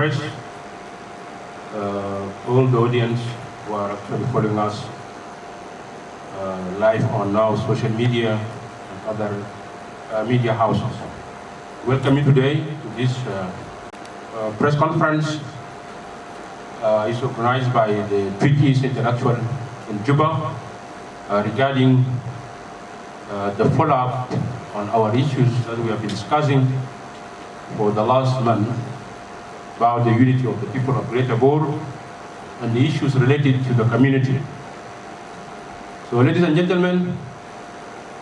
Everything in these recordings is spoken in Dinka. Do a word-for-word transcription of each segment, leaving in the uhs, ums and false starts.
Press, uh, all the audience who are actually following us uh, live on now social media and other uh, media houses. Welcome you today to this uh, uh, press conference uh, is organized by the Twic East Intellectual in Juba uh, regarding uh, the follow-up on our issues that we have been discussing for the last month about the unity of the people of Greater Bor and the issues related to the community. So, ladies and gentlemen,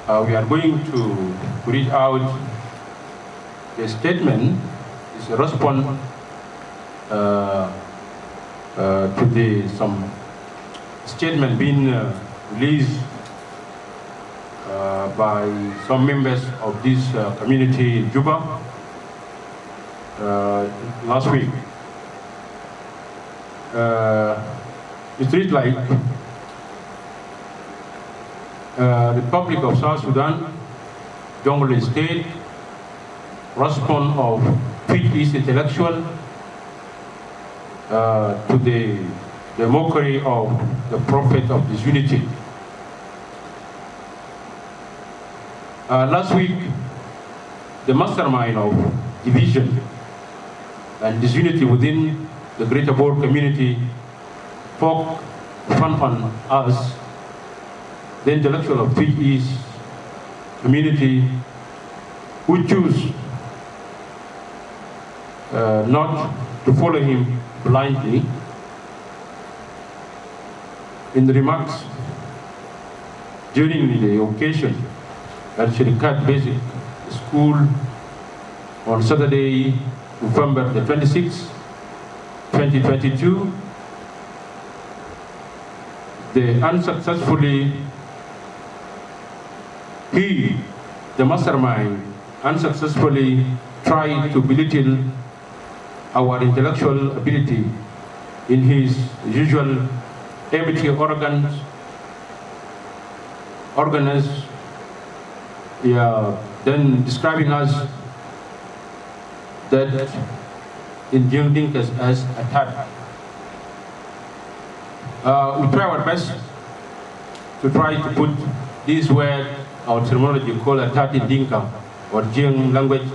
uh, we are going to, to read out the statement. Is a response uh, uh, to the some statement being uh, released uh, by some members of this uh, community in Juba uh, last week. Uh, it reads like uh, Republic of South Sudan, Jonglei State, response of Twic East intellectual uh, to the, the mockery of the prophet of disunity. Uh, last week, the mastermind of division and disunity within the Greater Bor community poke fun on us, the intellectual of Twic East community, who choose uh, not to follow him blindly. In the remarks during the occasion at Shirikat Basic School on Saturday, November the twenty-sixth, twenty twenty-two, they unsuccessfully, he, the mastermind, unsuccessfully tried to belittle our intellectual ability in his usual empty arrogance, arrogance, yeah, then describing us that in Jiang Dinkas as a tad. Uh, we try our best to try to put this word, our terminology called a tad in Dinka or Jiang language,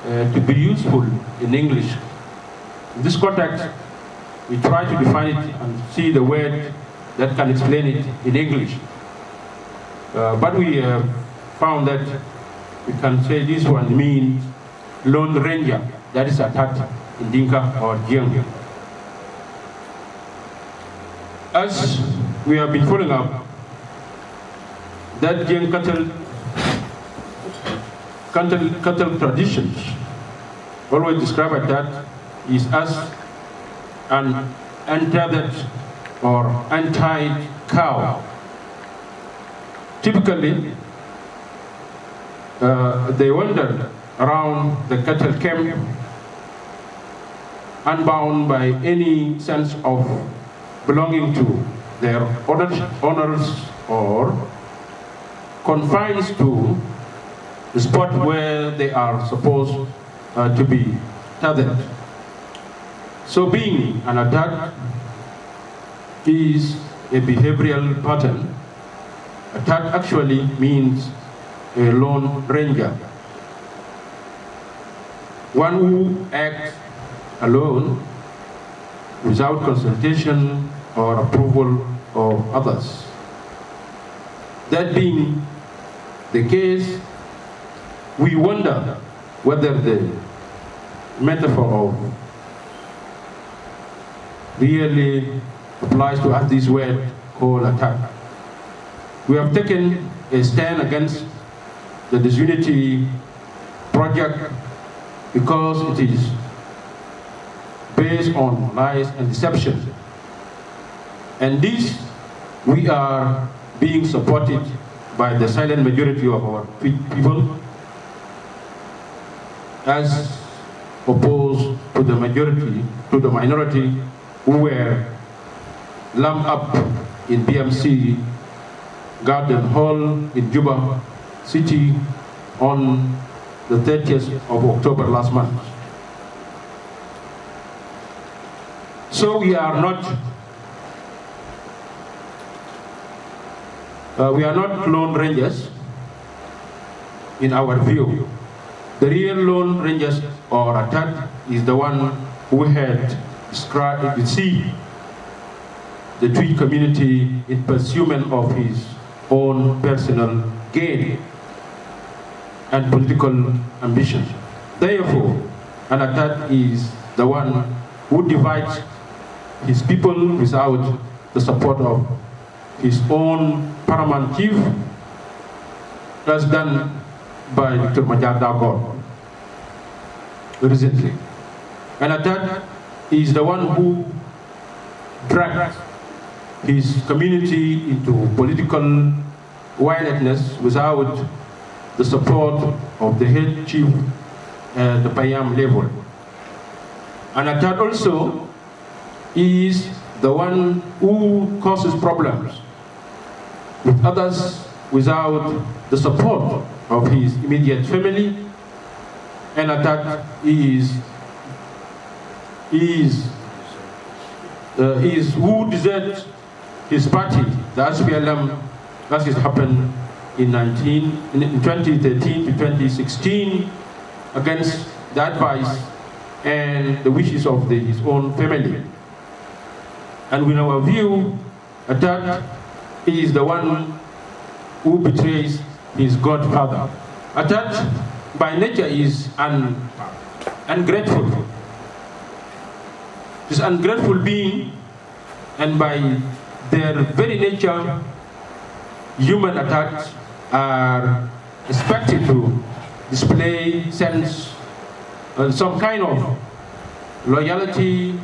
uh, to be useful in English. In this context, we try to define it and see the word that can explain it in English. Uh, but we uh, found that we can say this one means Lone Ranger, that is a tad in Dinka or Jiang. As we have been following up, that Jiang cattle, cattle, cattle traditions always describe a tad is as an untethered or untied cow. Typically, uh, they wander around the cattle camp unbound by any sense of belonging to their owners, owners or confines to the spot where they are supposed uh, to be tethered. So being an tad is a behavioral pattern. A tad actually means a lone ranger, one who acts alone without consultation or approval of others. That being the case, we wonder whether the metaphor of really applies to us this word called a tad. We have taken a stand against the disunity project because it is based on lies and deception. And this, we are being supported by the silent majority of our pe- people as opposed to the majority, to the minority who were lumped up in B M C Garden Hall in Juba City on the thirtieth of October last month. So we are not, uh, we are not lone rangers in our view. The real lone rangers or Atat is the one who had described, deceived the Twic community in pursuit of his own personal gain and political ambition. Therefore, an Atat is the one who divides his people without the support of his own paramount chief, as done by Doctor Majak Dagor recently. An Atat is the one who dragged his community into political wildness without the support of the head chief at the Payam level. An Atat also is the one who causes problems with others without the support of his immediate family. An Atat is, is, uh, is who deserts his party, the S P L M, as it happened in nineteen, in twenty thirteen to twenty sixteen, against the advice and the wishes of the, his own family. And in our view, Atat is the one who betrays his godfather. Atat, by nature, is an ungrateful, is ungrateful being, and by their very nature, human Atats are expected to display sense and some kind of loyalty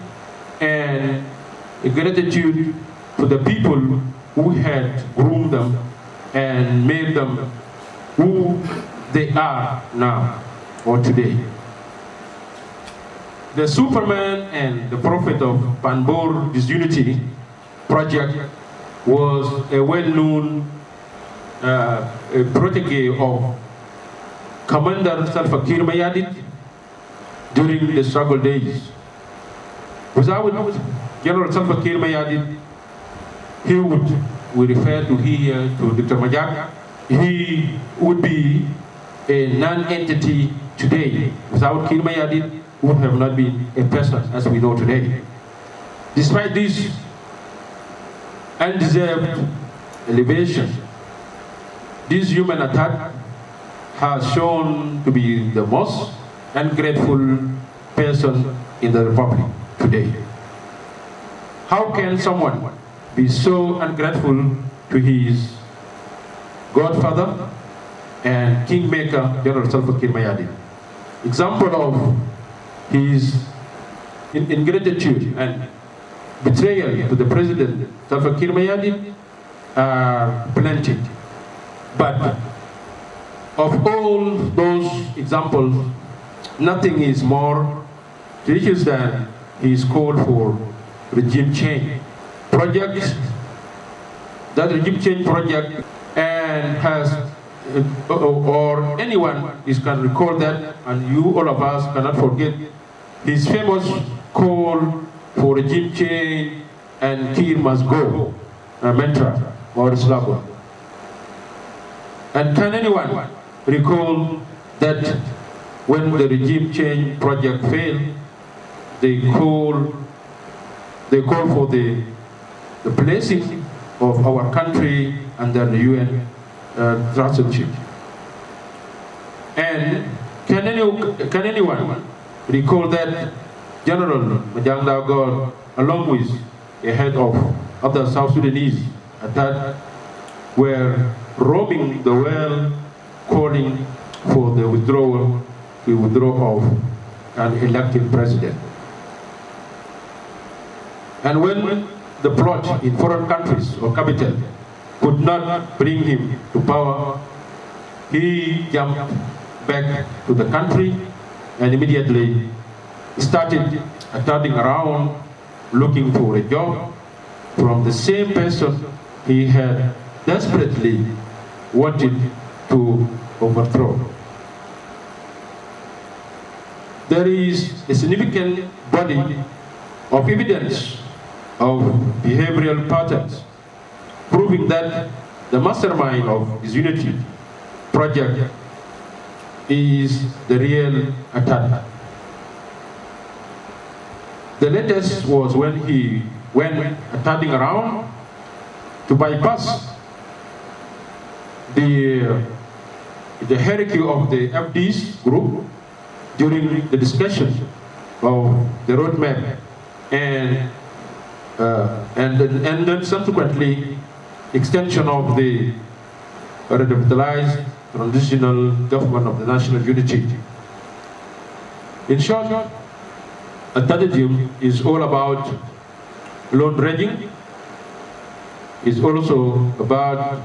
and gratitude to the people who had groomed them and made them who they are now or today. The Superman and the prophet of Panbor disunity project was a well-known, uh, a protege of Commander Salva Kiir Mayardit during the struggle days. Without General Salva Kiir Mayardit, he would, we refer to here to Doctor Majak, he would be a non-entity today. Without Kiir Mayardit, would have not been a person as we know today. Despite this undeserved elevation, this human Atat has shown to be the most ungrateful person in the Republic today. How can someone be so ungrateful to his godfather and kingmaker, General Salva Kiir Mayardit? Example of his in-, ingratitude and betrayal to the President Salva Kiir Mayardit are plenty. But of all those examples, nothing is more precious than his call for regime change project, that regime change project, and has, uh, or anyone is can recall that, and you, all of us, cannot forget his famous call for regime change and Kiir must go, a mantra or slogan. And can anyone recall that when the regime change project failed, they call, they call for the, the placing of our country under the U N, uh, trusteeship? And can any, can anyone recall that General Majak Dagor, along with a head of other South Sudanese, that were roaming the world calling for the withdrawal, the withdrawal of an elected president? And when the plot in foreign countries or capital could not bring him to power, he jumped back to the country and immediately started turning around looking for a job from the same person he had desperately wanted to overthrow. There is a significant body of evidence of behavioral patterns proving that the mastermind of disunity project is the real Atad. The latest was when he went Atading around to bypass the, the hierarchy of the F Ds group during the discussion of the roadmap and, uh, and, and then subsequently extension of the revitalized transitional government of the national unity. In short, Atadism is all about lone raging, is also about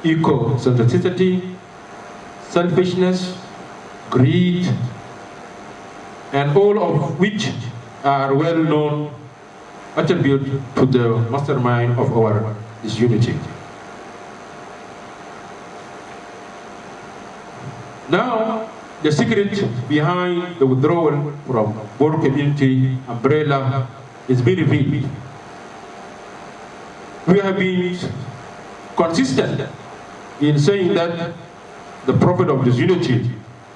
egocentricity, selfishness, greed, and all of which are well-known attributes to the mastermind of our disunity. Now, the secret behind the withdrawal from Bor community umbrella is being revealed. We have been consistent in saying that the prophet of disunity,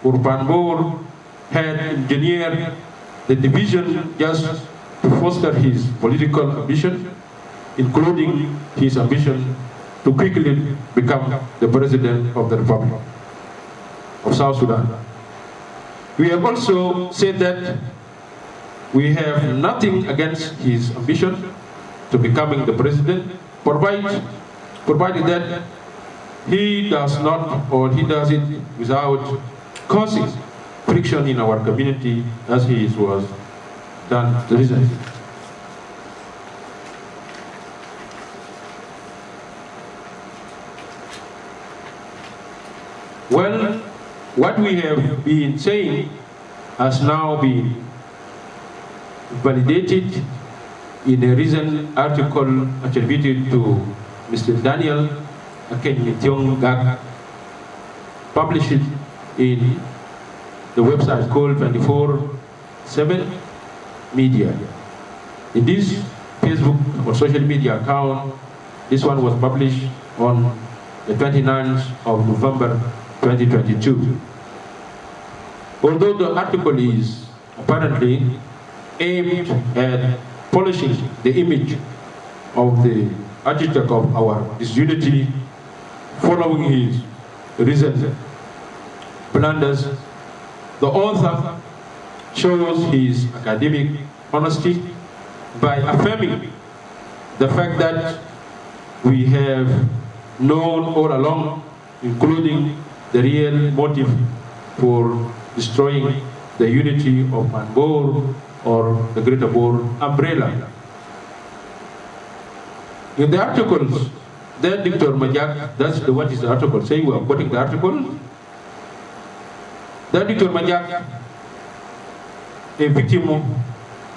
Urban Bor, had engineered the division just to foster his political ambition, including his ambition to quickly become the president of the Republic of South Sudan. We have also said that we have nothing against his ambition to becoming the president, provided, provided that he does not, or he does it without causing friction in our community as he was done recently. Well, what we have been saying has now been validated in a recent article attributed to Mister Daniel Akeny Thiong Gak, published in the website called twenty-four seven Media. In this Facebook or social media account, this one was published on the twenty-ninth of November twenty twenty-two. Although the article is apparently aimed at polishing the image of the architect of our disunity following his recent blunders, the author shows his academic honesty by affirming the fact that we have known all along, including the real motive for destroying the unity of Manbor or the Greater Bor umbrella. In the articles that Doctor Majak, that's the, what is the article say, we are quoting the article, that Doctor Majak, a victim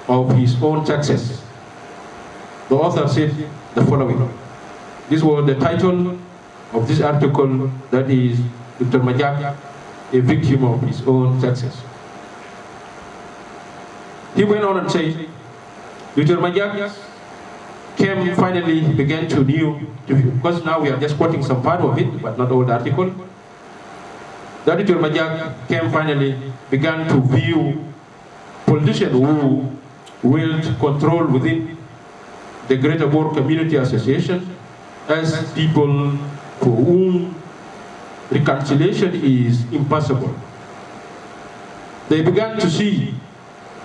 of his own success. The author said the following. This was the title of this article, that is Doctor Majak, a victim of his own success. He went on and said, Doctor Majak came finally began to knew, because now we are just quoting some part of it, but not all the article. That Doctor Majak came finally began to view politicians who wield control within the Greater Bor Community Association as people for whom reconciliation is impossible. They began to see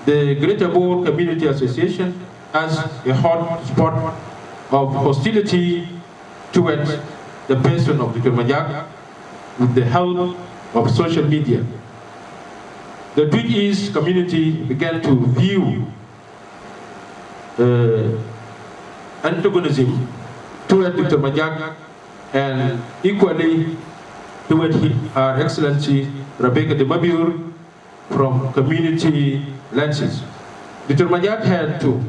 the Greater Bor Community Association as a hot spot of hostility towards the person of Doctor Majak with the help of social media. The Twic East community began to view uh, antagonism toward Doctor Majak and equally toward Her Excellency Rebecca de Mabior from community lenses. Doctor Majak had to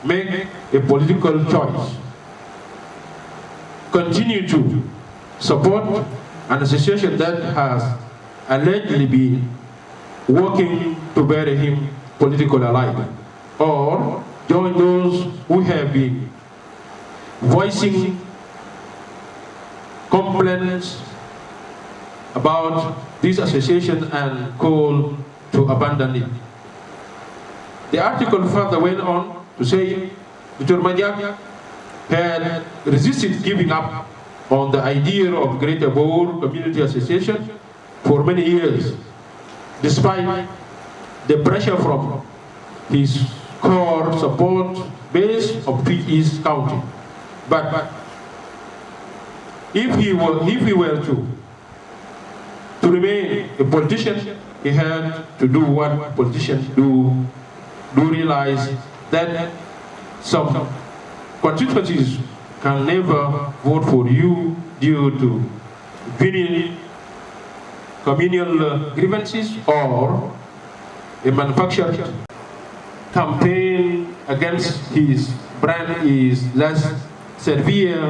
make a political choice. Continue to support an association that has allegedly been working to bury him political alive, or join those who have been voicing complaints about this association and call to abandon it. The article further went on to say Doctor Majak had resisted giving up on the idea of Greater Bor Community Association for many years, despite the pressure from his core support base of Twic East County. But if he were, if he were to, to remain a politician, he had to do what politicians do, do realize that some constituencies can never vote for you due to genuine communal, uh, grievances or a manufactured campaign against his brand is less severe,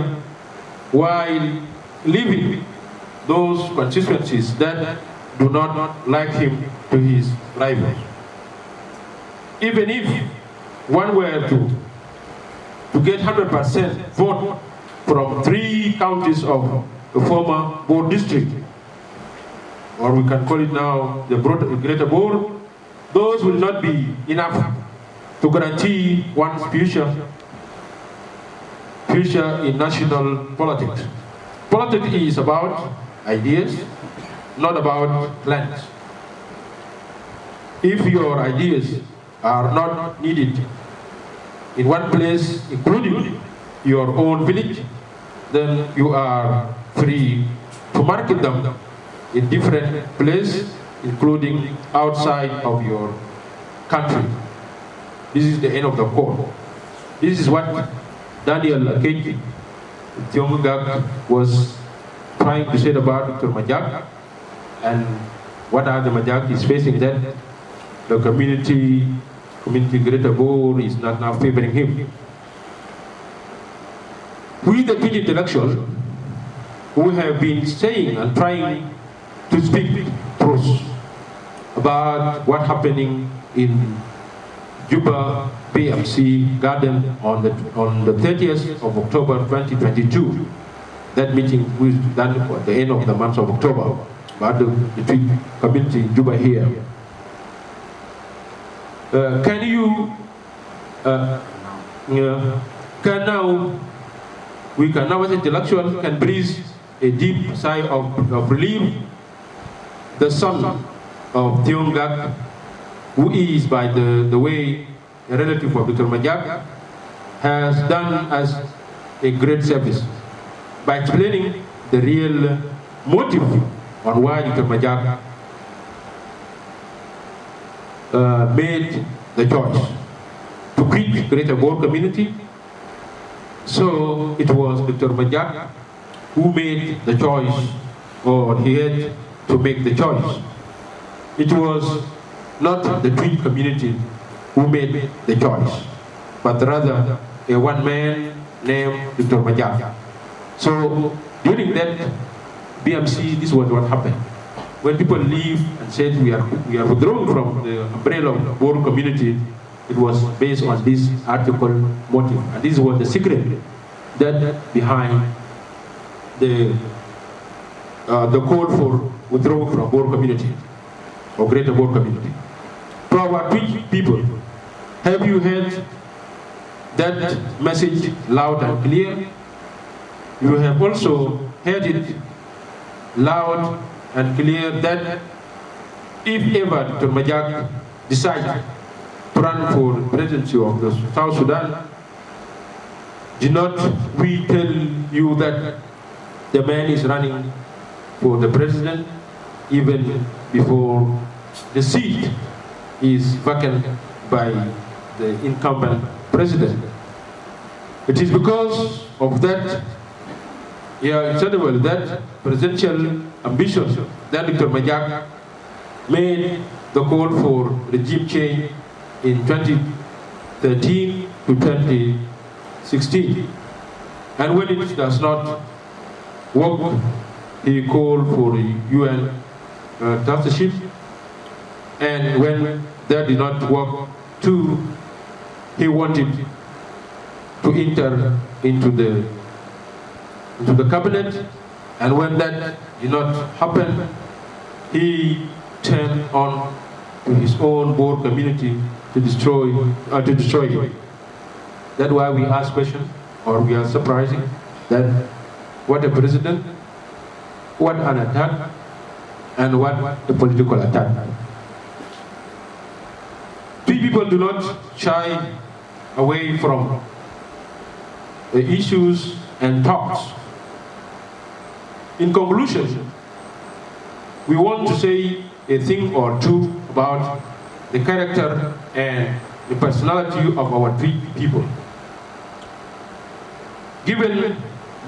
while leaving those constituencies that do not like him to his rivals. Even if one were to, to get hundred percent vote from three counties of the former Bor district, or we can call it now the Bro-, Greater Bor, those will not be enough to guarantee one's future, future in national politics. Politics is about ideas, not about plans. If your ideas are not needed in one place, including your own village, then you are free to market them in different places, including outside of your country. This is the end of the quote. This is what Daniel Akech Thiong'o Gak was trying to say about Doctor Majak, and what are the Majak is facing, that the community, community Greater Bor is not now favoring him. We, the Twic intellectuals, who have been saying and trying to speak truth about what happening in Juba P M C Garden on the, on the thirtieth of October twenty twenty-two. That meeting was done at the end of the month of October, but the, the Twic community in Juba here. Uh, can you, uh, yeah, can now, we can now, as intellectual, can breathe a deep sigh of, of relief. The son of Thiong'o Gak, who is, by the, the way, a relative of Doctor Majak, has done us a great service by explaining the real motive on why Doctor Majak, uh, made the choice to quit Greater Bor community. So it was Doctor Majak who made the choice, or he had to make the choice. It was not the Twic community who made the choice, but rather a one man named Doctor Majak. So during that B M C, this was what happened. When people leave and said, "We are, we are withdrawing from the umbrella of the Bor community," it was based on this article motive. And this was the secret that behind the, uh, the call for withdrawal from Bor community or Greater Bor community. To our Twic people, have you heard that message loud and clear? You have also heard it loud and clear that if ever Doctor Majak decides to run for the presidency of the South Sudan, did not we tell you that the man is running for the president even before the seat is vacant by the incumbent president? It is because of that, yeah, it's notable that presidential ambition that Doctor Majak made the call for regime change in twenty thirteen to twenty sixteen. And when it does not work, he called for the U N, uh, trusteeship. And when that did not work too, He wanted to enter into the into the cabinet, and when that did not happen, he turned on to his own Bor community to destroy uh, to destroy him. That's why we ask question, or we are surprising that what a president, what an attack, and what a political attack. Twi people do not shy away from the issues and talks. In conclusion, we want to say a thing or two about the character and the personality of our Twi people. Given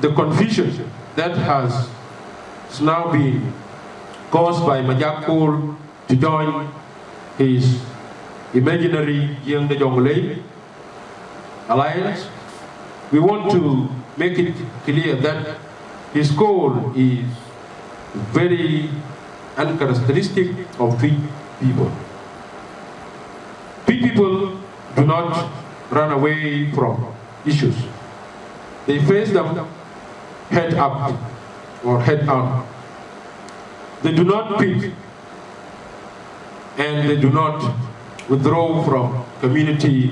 the confusion that has now been caused by Majak Kuol to join his imaginary Jiëŋ de Jonglei alliance, we want to make it clear that his call is very uncharacteristic of Twi people. Twi people do not run away from issues. They face them head up or head on. They do not quit, and they do not withdraw from community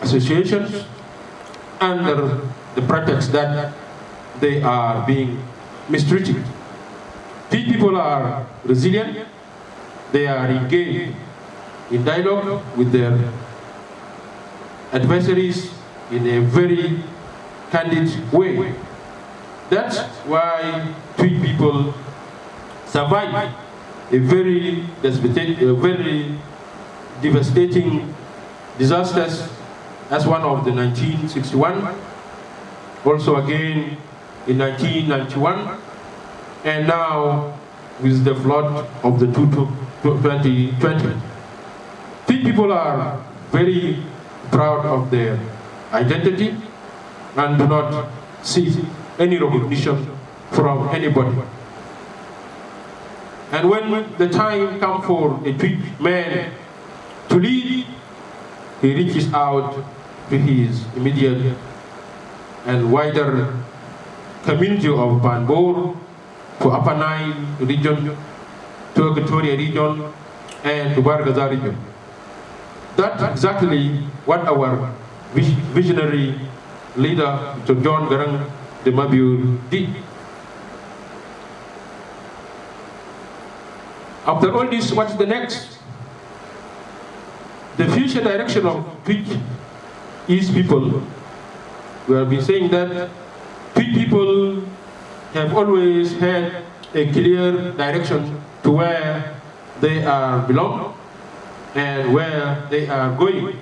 associations under the pretext that they are being mistreated. These people are resilient. They are engaged in dialogue with their adversaries in a very candid way. That's why Twi people survive a very devastating, a very devastating disasters, as one of the nineteen sixty-one, also again in nineteen ninety-one, and now with the flood of the two, two, twenty twenty. Twi people are very proud of their identity and do not seek any recognition from anybody. And when the time comes for a Twi man to lead, he reaches out to his immediate and wider community of Pan Bor, to Upper Nile region, to Equatoria region, and to Bahr el Ghazal region. That's exactly what our vis- visionary leader, Doctor John Garang de Mabior, did. After all this, what's the next? The future direction of Twi East people, we have been saying that Twi people have always had a clear direction to where they are belong and where they are going.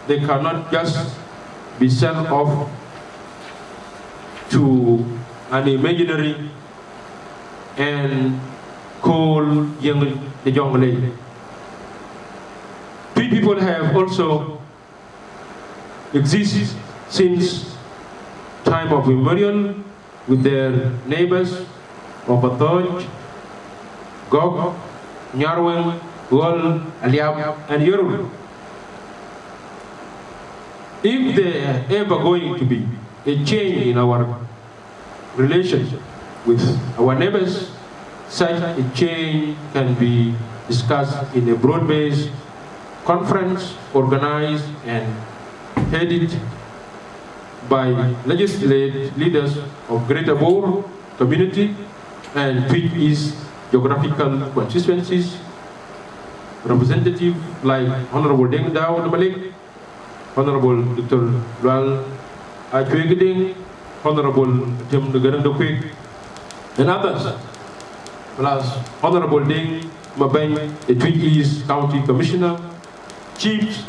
They cannot just be sent off to an imaginary and called Jiëŋ de Jonglei. Twi people have also existed since time of immemorial with their neighbors of Athööc, Gɔ̈k, Nyarweŋ, Ɣɔl, Aliap, and Yirol. If there ever going to be a change in our relation with our neighbors, such a change can be discussed in a broad-based conference organized and headed by legislative leaders of Greater Bor community and Twic East geographical constituencies, representative like Honorable Deng Dau Malek, Honorable Doctor Lual Acuek Deng, Honorable Tim Garang de Kuek, and others, plus Honorable Deng Mabeng, the Twic East County Commissioner, chiefs,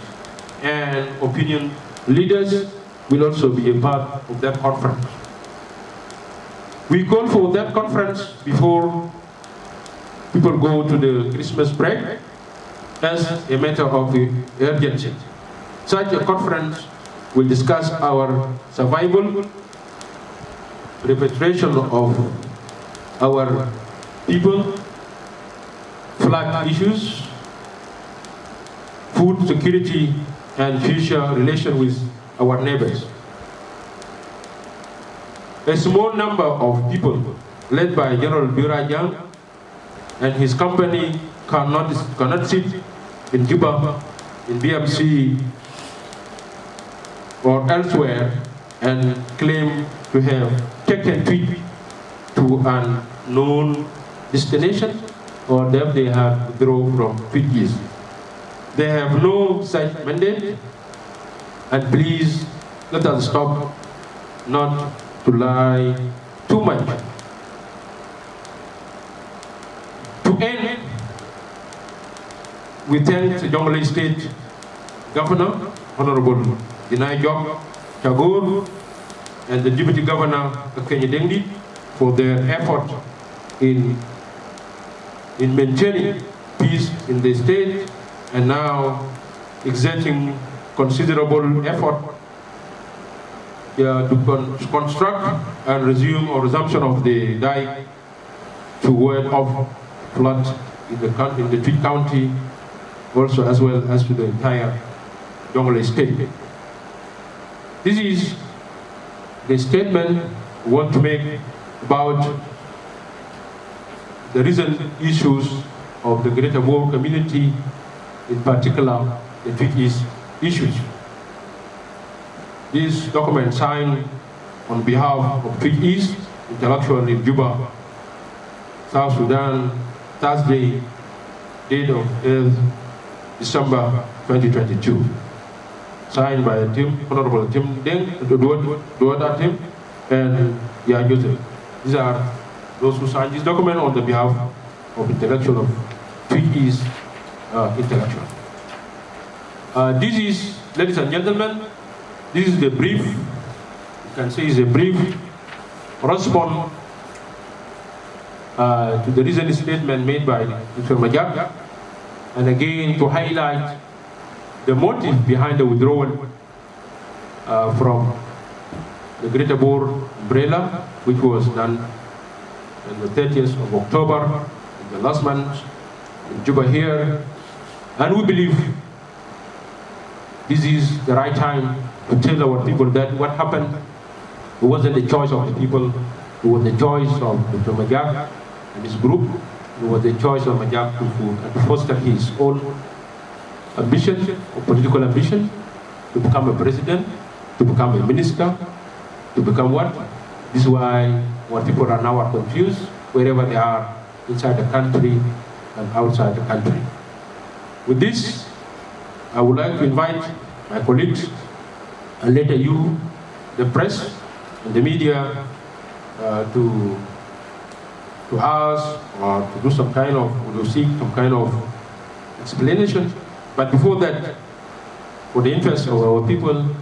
and opinion leaders will also be a part of that conference. We call for that conference before people go to the Christmas break as a matter of urgency. Such a conference will discuss our survival, repatriation of our people, flood issues, food security, and future relation with our neighbors. A small number of people, led by General Bior Ajang and his company, cannot, cannot sit in Juba, in B M C, or elsewhere, and claim to have taken Twic to an unknown destination, or that they have withdrawn from Twic East. They have no such mandate, and please let us stop not to lie too much. To end, we thank the Jonglei State Governor, Honorable Jinai Jock Chagor, and the Deputy Governor, Akeny Dengdi, for their effort in, in maintaining peace in the state, and now exerting considerable effort, yeah, to con-, construct and resume or resumption of the dike to ward off flood in the coun-, in the Twic County, also as well as to the entire Jonglei State. This is the statement we want to make about the recent issues of the Greater Bor community, in particular the Twic East issues. This document signed on behalf of Twic East intellectual in Juba, South Sudan, Thursday, date of eighth December twenty twenty-two. Signed by Tim, Honorable Tim Deng, Duot, Duot Tim, and Yai Joseph. These are those who signed this document on the behalf of intellectual of Twic East, uh, intellectual. Uh, this is, ladies and gentlemen, this is the brief. You can say it's a brief response, uh, to the recent statement made by Doctor Majak, and again to highlight the motive behind the withdrawal, uh, from the Greater Bor umbrella, which was done on the thirtieth of October, the last month, in Juba here. And we believe this is the right time to tell our people that what happened, it wasn't the choice of the people, it was the choice of Doctor Majak and his group, it was the choice of Majak to, to, to foster his own ambition, or political ambition, to become a president, to become a minister, to become what? This is why our people are now are confused wherever they are, inside the country and outside the country. With this, I would like to invite my colleagues and later you, the press and the media, uh, to, to ask or to do some kind of, to seek some kind of explanation. But before that, for the interest of our people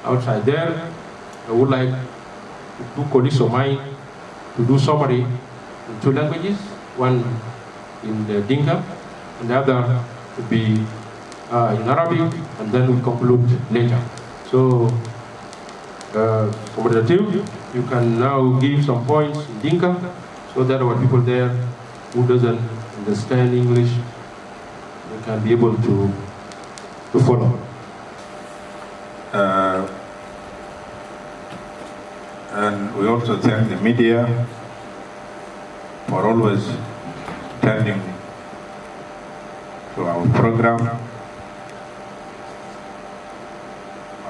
outside there, I would like two colleagues of mine to do summary in two languages, one in the Dinka and the other to be, uh, in Arabic, and then we conclude later. So, uh, Comrade Tim, you can now give some points in Dinka so that our people there who doesn't understand English, they can be able to, to follow. Uh, and we also thank the media for always tending to our program.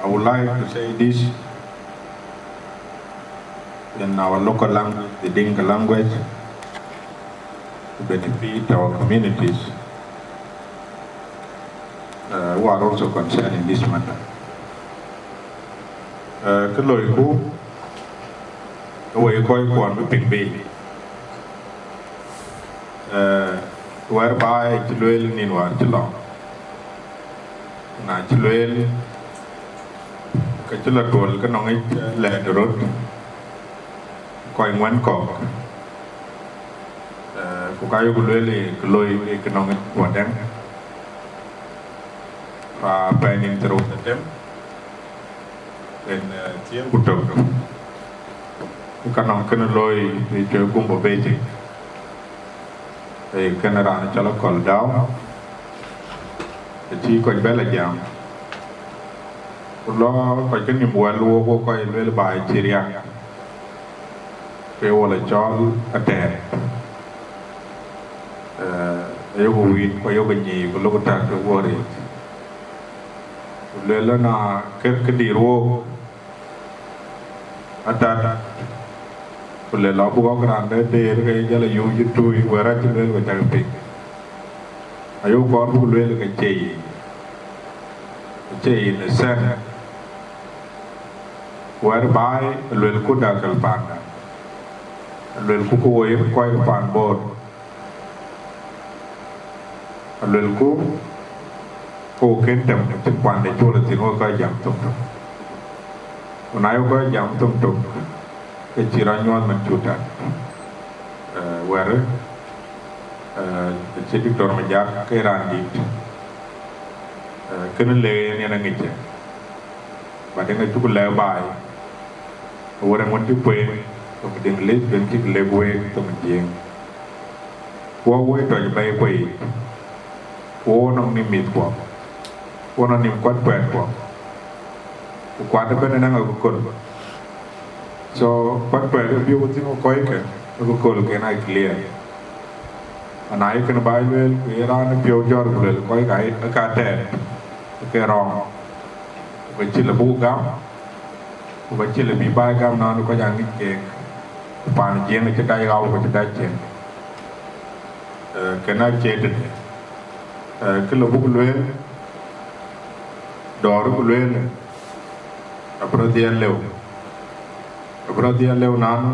I would like to say this in our local language, the Dinka language, to benefit our communities, uh, who are also concerned in this matter. Uh, kë loi ku, ke woi kɔc kuɔn bï piŋ bei. Uh, whereby cï lueel nin wäär cï lɔ. Na cï lueel, ke cï lɔ tuɔl ke nɔŋ yic lɛɛt röt, kɔc ŋuɛ̈n kɔ̈k. Eh, ku ka yeku lueel ë kë loi ë kë nɔŋ yic wadɛŋ. Pa pɛɛi nïn thiërrou ku dhetem, en, eh, thiëër ku tök. Ku ka nɔŋ kënë looi ë cuɛ Gumbo Basic. Ee, kënë raan cɔl Akɔl Dau, ë cï kɔc bɛ̈l a jam, Ku lɔ kɔc ke nïm wɛl wok, wo kɔc lueel baai cï riak, ke wo la cɔl atɛɛr. Ee, ayok wït ku ayok nyiic ku lok tak ke guɔ riic. Ku lueel na kër këdïr wok atat, ku le lɔ buk ɣɔ̈k raan de deer ke ye jɔl ayuuc ë tui, wɛ̈t acï lueel ku cak piŋ. Ayok kɔɔr buk lueel ke cie yic, cie yic në thɛn. Wɛ̈t baai, luelku dakel panda, luelku ku wo ye kɔc paan Bor, luelku ku wo kën tɛm cïn kuande col thïn, wo kɔc jam thok tök. Ku na ye kɔc jam thok tök, ke cï rɔt nyuɔɔth man cu tat. Ee, wɛ̈t, ee, cï Doctor Majak ke raan dït, ee, kënë le yen yen aŋic ë. But ëŋ acuk lɛ̈k baai, wɛ̈t ŋuɔ̈t cï kueen thoŋ English, ben cïk lɛ̈k week thoŋ Jiëëŋ. Ku wɔ woi tɔc bɛ̈i kuei, ku wo nɔŋ nïm mïthkuɔ, ku wo nɔŋ nïm kuat kuɛɛtkuɔ, ku kuat ëbɛ̈n ënɔŋ akököl. So kuat kuɛɛt ë bï wo thïn wo kɔckë, akököl ken aa clear. Ana ye kën baai lueel, ku ye raan ë piɔ̈u jɔ̈ɔ̈r ku lueel kɔc ka, ka tɛɛr, ke rɔŋ, ku ke cï lë buk gam, ku ke cï lë bï baai gam nɔn kɔc aŋic keek, ku paan Jiëëŋ acï dac ɣau ku cï dac cieŋ. Ee, kën acie tëde, ee, kë lë buk lueel, dɔ̈ɔ̈r ku lueel, abï rɔt dhiɛl lëu, abï rɔt dhiɛl lëu nanu,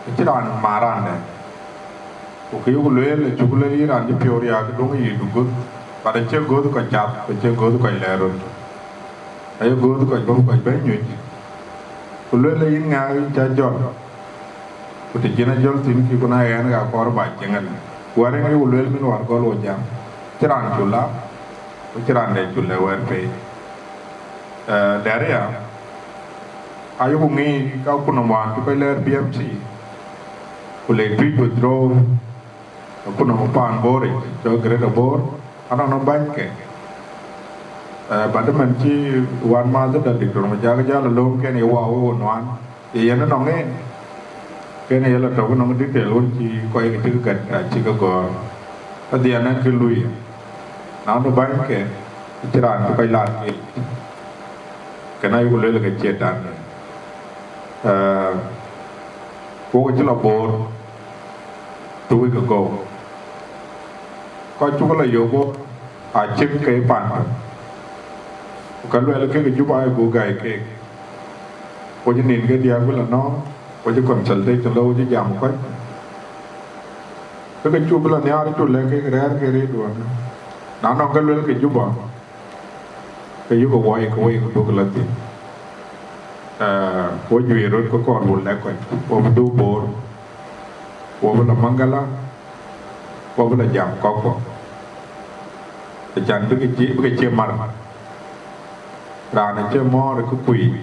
acï raan maan raan dɛ̈. Ku kë yuk lueel, acuk lɔ yï raan cï piɔ̈u riääk, duŋ yï du göth, but acie göth kɔc cath, acie göth kɔc lɛɛr röt, aye göth kɔc bɔ̈ kɔc bɛ̈n nyuc. Ku lueel, yïn ŋa yïn cä jɔl? Ku të cïn ajɔl thïn kï, ku na ɣɛn ka kɔɔr ba cieŋ ɛn. Ku wɛ̈t ëŋ yuk lueel, min wäär gɔl wo jam, cï raan cu la, ku cï raan dɛ̈ cu lɛ̈k wɛ̈t pei. Ee, dɛ̈t aya, ayuku ŋic ka kun nɔm wään cï kɔc lɛɛr B M C, ku le Tuic withdraw, ku nɔm paan Bor yic, cɔl Greater Bor, anɔŋ nɔm bänyke. Ee, but ëmën cï wänmääth da Doctor Majak jäl ë lööŋken ye wau wo nuan, ye yen ënɔŋ en, ken ye la tɔ̈u nɔŋ detail wën cï kɔc ke cïk gät ka cïk ke gɔ̈ɔ̈r. Adhiɛn ë kë lui, na nu bänyke, cï raan cï kɔc laar ke, kën ayuku lueel ke cie dan. Ee, wok cï la Bor two week ago. Kɔc cuk la yök wok aa cïk ke pan, ku ka luɛl kek ë Juba ë buk gäi keek. Wo cï nin ke diäk bï la nɔ̈ɔ̈ŋ, wo cï consultation lɔ, wo cï jam kɔc. Ke ke cuk bï la nhiaar, cuk lɛ̈k kek rɛ̈ɛ̈r ke rëërduön. Na nɔŋ ke luel ke Juba, ke yuk woi ke woi ku duk la thïn. Ee, wo juëc röt ke kɔɔr buk lɛ̈k kɔc, wo bï dhuk Bor, wo bï la Maŋgala, wo bï la jam kɔ̈kkuɔ, acan bï ke cie, bï ke cie mar. Raan acie mɔ̈ɔ̈r ë kë kuic,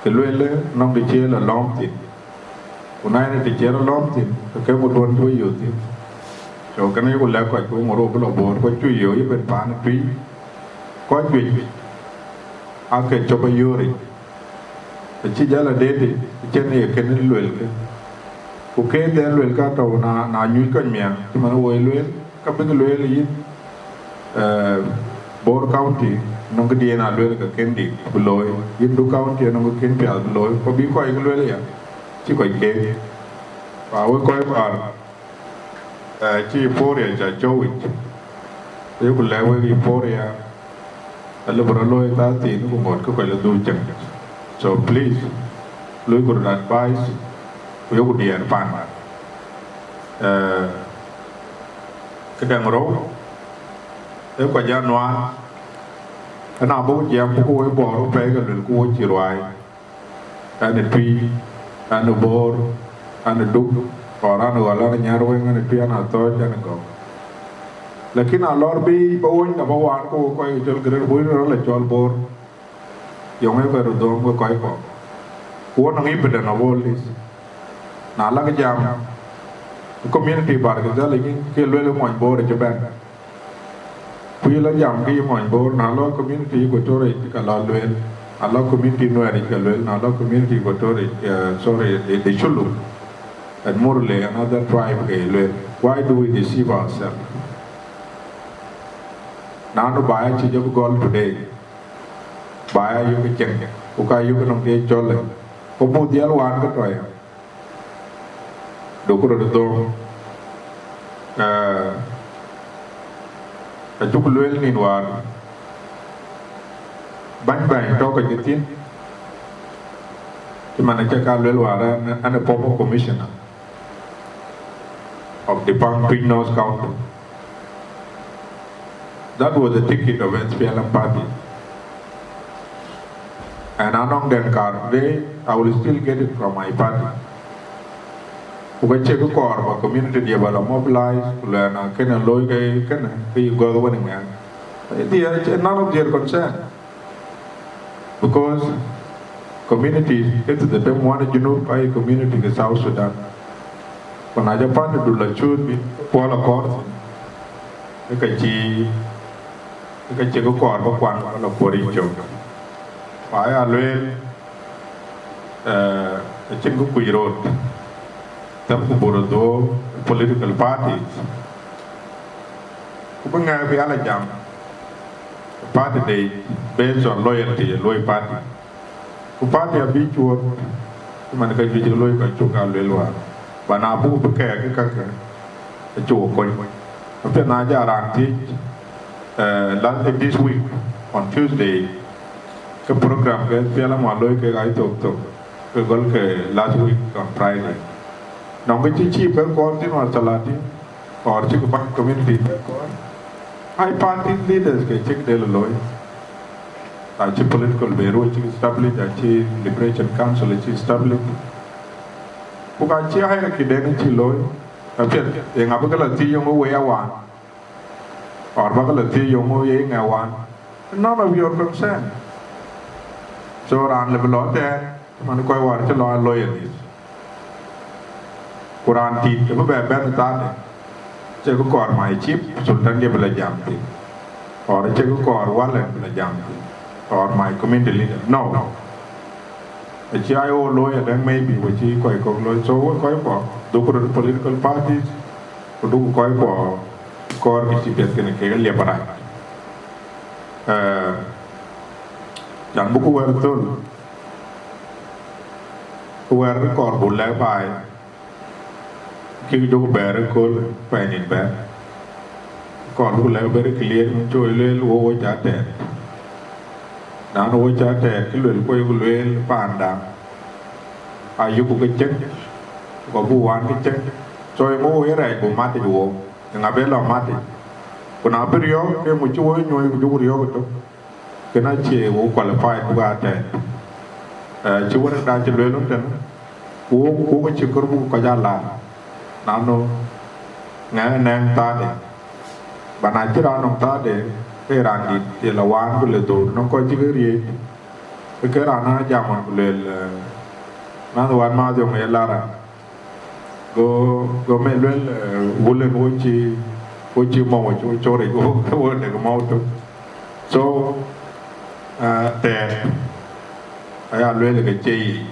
ke lueel nɔŋ të cie la lɔ̈ɔ̈m thïn. Ku na yen të cie rɔt lɔ̈ɔ̈m thïn, ke ke ŋö duɔ̈n cï we yök thïn? So kënë yeku lɛ̈k kɔc, ku ŋö rɔt bï la Bor, ku cuk yök ëbɛ̈n paan ë Tuic, kɔc juëc aake cop ayööric, acï jäl adeetic, acïn ye kën luelkë. Ku keek dhɛn luelkë atɔ̈u, na, na nyuc kɔc miäk, cï man woi lueel, ka bïk lueel yïn, ee, Bor County nɔŋ këdiɛ̈n aa lueel ke kën dik bï looi, yïn Duk County nɔŋ kë kën piath bï looi, ku bï kɔc ke lueel aya, cï kɔc keek. Ku awek kɔc kuaar, ee, cï Euphoria ca cɔ̈u yic, ayeku lɛ̈k wek Euphoria, alëu bï rɔt looi thar thiin ku ŋot ke kɔc la dhuk cieŋ. So please, loiku röt advice, ku yoku diɛɛr paan. Ee, këdäŋ rou, ee kɔc aa nuaan, ëna buk jiɛɛm ku wek Bor pɛ̈i ke luelku wo cï ruääi. Ɣɛn ë Tuic, ɣɛn ë Bor, ɣɛn ë Duk, or ɣɛn ë Ɣɔl, ɣɛn ë Nyarweŋ, ɣɛn ë Tuic, ɣɛn ë Athɔ̈ɔ̈c, ɣɛn ë Gɔ̈k. Lakin alɔr bï ba wony na ba waan ku kɔc ke cɔl Greater Bor rɔt la cɔl Bor, yɔŋ ë bɛ röt dhööm ke kɔc kɔ̈k. Ku wo nɔŋ evidence of all this. Na lak jam community Bahr el Ghazal, yïn ke lueel ë mony Bor ë cï bɛ̈n. Ku yï lɔ jam ke yï mony Bor, na lɔ community Equatoria yic ka lɔ lueel, na lɔ community Nuer yic ka lueel, na lɔ community Equatoria, uh, sorry, the, the Shulu and Murle and other tribe ke lueel. Why do we deceive ourselves? Nanu ba ya cï jɔ bï gɔl today, ba ya yök cieŋ, ku ka yök nɔm ke cɔl, ku buk dhiɛl waan ke tɔ̈ ya. Duku röt dhöŋ. Eh, acuk lueel nïn wäär, bäny bäny tɔ̈ kɔc ke thïn, cï man acä ka lueel wäär, an, an a former commissioner of the Pang Tuic North County. That was the ticket of S P L M party. And anɔŋ den kar today, I will still get it from my party. Ku ka cie kë kɔɔr ba community diɛ ba la mobilize, ku lɛn a kënë looi ke kënë, ke yï gɔ̈th wën ŋɛn. They are none of their concern. Because community ke të dhetem wan Junub, ka ye community ke South Sudan. Ku na jɔ party du la cuut bï puɔl akɔɔr thïn, ke ka cï, ke ka cï kë kɔɔr ba kuan ba la puɔ̈r yic cök. Ku aya lueel, eh, acïn kë kuc rot, them ku buk röt dhuɔ̈k political parties. Ku bï ŋɛk bï ala jam party de based on loyalty, luɔi party. Ku party abï cuɔt, cï man ka juëc ke looi ka cuk a lueel wäär. Ba na buk bï kɛɛk ke kakë, acuk kony. Apiɛth na jɔ raan thiëc, eh, last, eh, this week on Tuesday, ke program ke S P L M wan looi kek aa thok thok, ke gɔl ke last week on Friday. Nɔŋ ke cï cï bɛ̈n kɔɔr thïn wäär thalatin, or cï ke bäny community bɛ̈n kɔɔr. Ai party leaders ke cïk de looi. Acï political bureau cï establish, acï Liberation Council cï establish. Ku ka cï hierarchy den cï looi. Apiɛth, ye ŋa bï ke la thiëc yöŋ wei awan? Or ba ke la thiëc yöŋ ye ŋɛ wan? None of your concern. So raan lë bï lɔ tɛɛr, man kɔc wäär cï lɔ loyalist. Ku raan dït ë bï bɛ bɛ̈n ë thaade, cï kë kɔɔr my chief sultan diɛ bï la jam thïn, or cï kë kɔɔr walɛn bï la jam thïn, or my community leader. No. Acï I O looi adɛ̈ŋ maybe, ku cï kɔc kɔ̈k looi. So wek kɔc kuɔ, dhuk röt political parties, ku duk kɔc kuɔ kɔɔr kë cï piɛth kënë kek aliɛp arac. Eh, can buk wɛ̈ɛ̈r thöl, wɛ̈ɛ̈r kɔɔr buk lɛ̈k baai, kek jɔku bɛ̈ɛ̈r ëkööl pɛɛi nïn bɛ̈ɛ̈r. Kɔɔr buk lɛ̈k very clear, cï wek lueel wo, wo ca tɛɛt. Na nu wo ca tɛɛt, kë lueel kuɔc ku lueel paanda, ayuku ke cieŋ, ku buk waan ke cieŋ. So eeŋö wo ye rɛɛc buk matic wo? Eeŋa bï lɔ matic? Ku na bï riɔ̈ɔ̈k, ke eeŋö cï wo nyuɔ̈ɔ̈c ku jɔku riɔ̈ɔ̈k ëtök? Kënë acie wo qualified buk aa tɛɛt. Eh, cï wärda cï lueel wën tënë, ku wo, ku wo cï kɔɔr buk kɔc aa laar. Na nu ŋɛk nɛŋ thaade. Ba na cï raan nɔŋ thaade, ke raan dït, ye la waan ku le dhöör, nɔŋ kɔc cï ke riëëc. Ke ke raan aa jam ɣɔn ku lueel, eh, man wan ma dhiöŋ ye lara. Go, go me lueel, eh, wulën wo cï, wo cï mɔ̈u, wo cï, wo cɔ̈ɔ̈r yic, wo, wo dek mɔ̈u tök. So, eh, tɛɛr, aya lueel ke cie yic.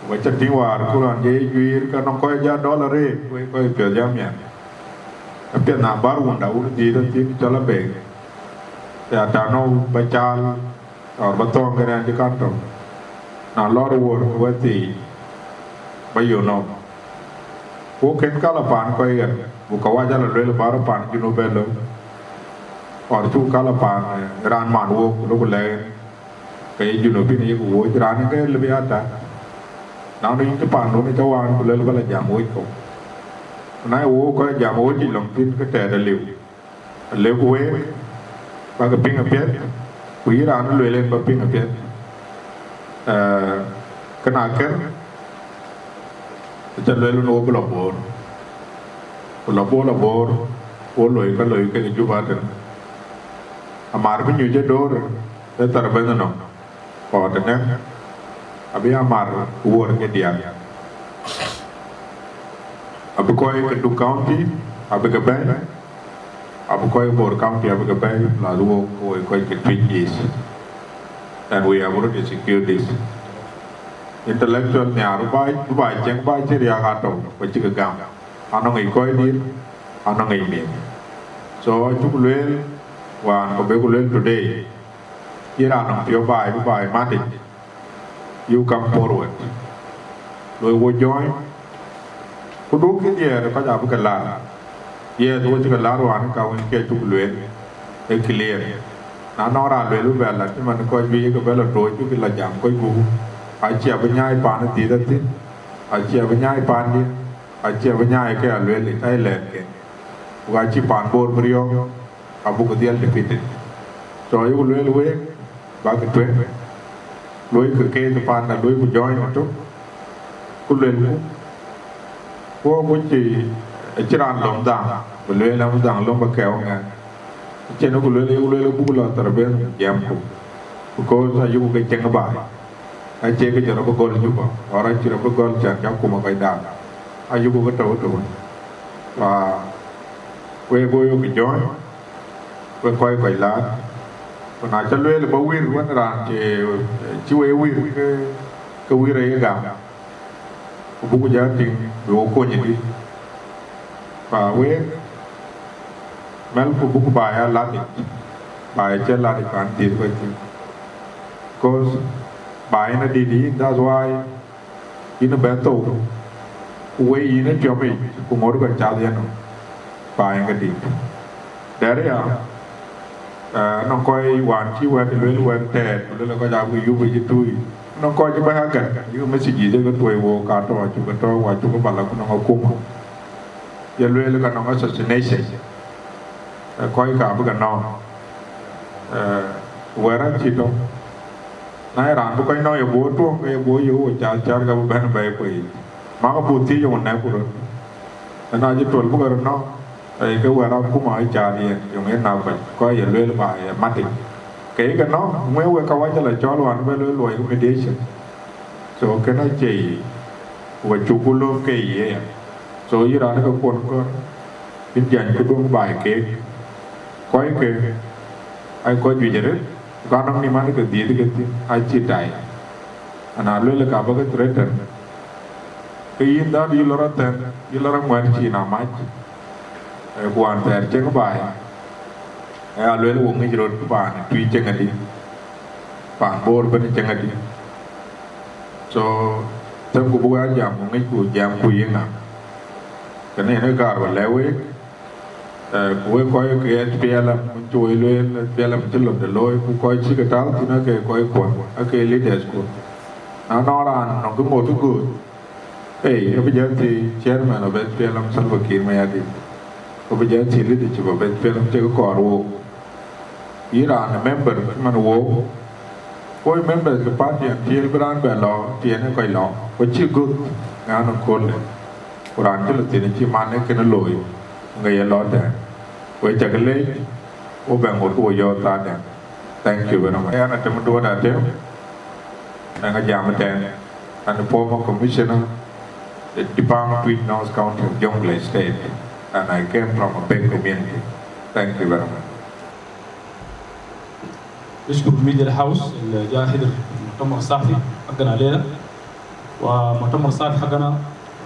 Wa ca tïŋ wäär ku raan je juiir, ka nɔŋ kɔc ja dɔl arëët, wek kɔc piɔ̈ɔ̈th ja miɛt. Apiɛth na bär wunda wun dhiëëth athïn cɔl abek, ya tano ba caal, or ba thɔ̈ɔ̈ŋ kën ɛn cï kan tɔ̈. Na lɔr wuɔ̈r ke wɛ̈t thii, ba yök nɔm. Ku kën kal a paan kɔc ɣer, ku ka wac ala lueel bär paan Junub ë lou. Or cuk kal a paan, eh, raan man wook, ku lok ku lɛ̈k en, ke ye Junub bïn yek woc, raan ë ke lëbï ata. Na nu yïn cï paandun ë cä waan, ku lël ba la jam woc kɔ̈u. Ku na ye wook kɔc jam woc yic lɔŋ thïn, ke tɛɛt aliu. Alëk week, bäkï piŋ apiɛth, ku yïn raan ë lueel en ba piŋ apiɛth. Eh, kënë akër, aca lueel wën wo bï lɔ Bor. Ku lɔ Bor, lɔ Bor, wo loi ka loi kekë Juba tën. Amar bï nyuc ë door, ë thar bɛ̈n nɔm. Kɔɔr tënë, abï amar wuɔ̈r ke diäk. Abï kɔc ke Duk County, abï ke bɛ̈n, Abï kɔc Bor County abï ke bɛ̈ɛ̈i, plus wok, wok kɔc ke Twic East. And we have already secured this. Intellectual nhiaar bï baai, bï baai cieŋ, baai cï riääk atɔ̈u, ku cï ke gam. Anɔŋ yic kɔc dït, anɔŋ yic mïth. So, acuk lueel, wään ku bï ku lueel today, cï raan nɔŋ piɔ̈u baai, bï baai mat yic. You come forward. Loi wo join. Ku duk kï diɛɛr kɔc abï ke lar. Yes, wo cï ke lar wään ka wën ke cuk lueel. Ee clear. Na nɔŋ raan lueel bï bɛ lat, cï man kɔc juëc ke bɛ lɔ tooc, bï ke lɔ jam kɔc gup. Acie abï nyaai paan ë dhiëth athïn. Acie abï nyaai paandiɛ̈. Acie abï nyaai ke a lueel ë cä lɛ̈ɛ̈t ke. Ku acï paan Bor bï riɔ̈ɔ̈k. Abuk dhiɛl defeated. So, ayuk lueel week, bäk tueŋ, luɔikï keek panda, luɔikï join ëtök, ku luelku, ku wok cï, acï raan lom dhaŋ, bï lueel am dhaŋ lom bä kɛɛu ŋɛk. Acïn ku lueel, ayuk lueel buk lɔ tharabeth jiɛɛmku, because ayuk ke cieŋ baai. Acie ke jɔ rɔt bï gɔl Juba, or acï rɔt bï gɔl cän cä kum ë kɔc daak. Ayuk ke tɔ̈u ëtök. Fa, wek go yok join, wek kɔc kɔc laar. Ku na cä lueel bä wir wën raan cï, cï wek wir ke, ke wir aye gam. Ku buku jɔ tïŋ bï wo kony ëdï. Fa wek, mɛlku buku baai aa lat yic, baai acï lat yic paan dhiëth kɔc thïn. Cause baai en adït yic, that's why yïn ë bɛ thou, ku wei yïn ë tiɔm yic, ku ŋoot kɔc cath yen nɔm, baai en ke dït. Dɛ̈t aya, eh, nɔŋ kɔc wään cï wɛ̈t lueel wɛ̈t tɛɛt, ku lueel kɔc abï yup ë cï tui. Nɔŋ kɔc cï bɛ̈n agät, yïk message yï ke tuɔi wook ka tɔ̈, acuk ke tɔ̈, wa cuk ke bä la ku nɔŋ akuma. Ye lueel ka nɔŋ assassination. Eh, kɔc ka bï ke nɔ̈k. Eh, wɛ̈t raan cï tɔ̈. Na ye raan bï kɔc nɔ̈k ye guɔ tuɔ̈ŋ, ke ye guɔ ye wo cath cath ka bï bɛ̈n bɛ̈ɛ̈i kueyic. Mak abuk thiëc ye wo nɛ̈k ku röt. Ëna cï tuɔl bï ke röt nɔ̈k, ee ke wɛ̈t akuma ë cath yen, yöŋ yen na kɔc, kɔc ye lueel ba ye matic. Ke ye ke nɔ̈k, ŋuë wek ka wac la cɔl wään bï lueel luɔi ke mediation. So, kënë acie yic, ku acuk ku lööm ke yic aya. So, yïn raan ke kuɔn kɔ̈r, yïn jany këduɔ̈ŋ baai keek. Kɔc ke, aa kɔc juëc arëët, ku ka nɔŋ nïm an ke dhiëëth ke thïn, acï tai. Ana lueel ka bä ke threaten, ke yïn dhät yï lɔ rɔt thɛn, yï lɔ rɔt ŋuɛ̈n cïn amac. Ee, ku wään thɛɛr cieŋ baai, ee, alueel wo ŋic röt paan Tuic cieŋ adï, paan Bor ëbën cieŋ adï. So, themku buk aa jam ku ŋicku jam ku yiëk ŋa. Kënë yen ë kaar bä lɛ̈k week, eh, ku wek kɔc ke S P L M, wën cï woi lueel S P L M cï lon de looi, ku kɔc cï ke tääu thïn ake kɔc kuɔn, ake leaders kuɔn. Na nɔŋ raan nɔŋ kë ŋot ë gööt, ei, abï jɔ thiëëc chairman of S P L M Salva Kiir Mayardit, ku bï jɔ thiëëc leadership of S P L M cï ke kɔɔr wook. Yïn raan ë member cï man wook, woi members ke party an tiëël bï raan bɛ lɔ, tiɛɛn ë kɔc lɔ, ku cï göth ŋa në kööldë. Ku raan cï lɔ thïn cï man ë kënë looi, ŋa ye lɔ tɛ̈ɛ̈n. Wek cä ke leec, wo bɛ ŋot ku wo yɔ̈ɔ̈k thaadɛn. Thank you very much. Ɣɛn Atem Duɔt Atem, ɣɛn a jam ëtɛ̈ɛ̈n, and former commissioner, the defunct Twic North County of Jonglei State, and I came from a Bek community. Thank you very much. نشكر الميديا هاوس اللي جاء حضر المؤتمر الصحفي حقنا الليلة. ومؤتمر الصحفي حقنا،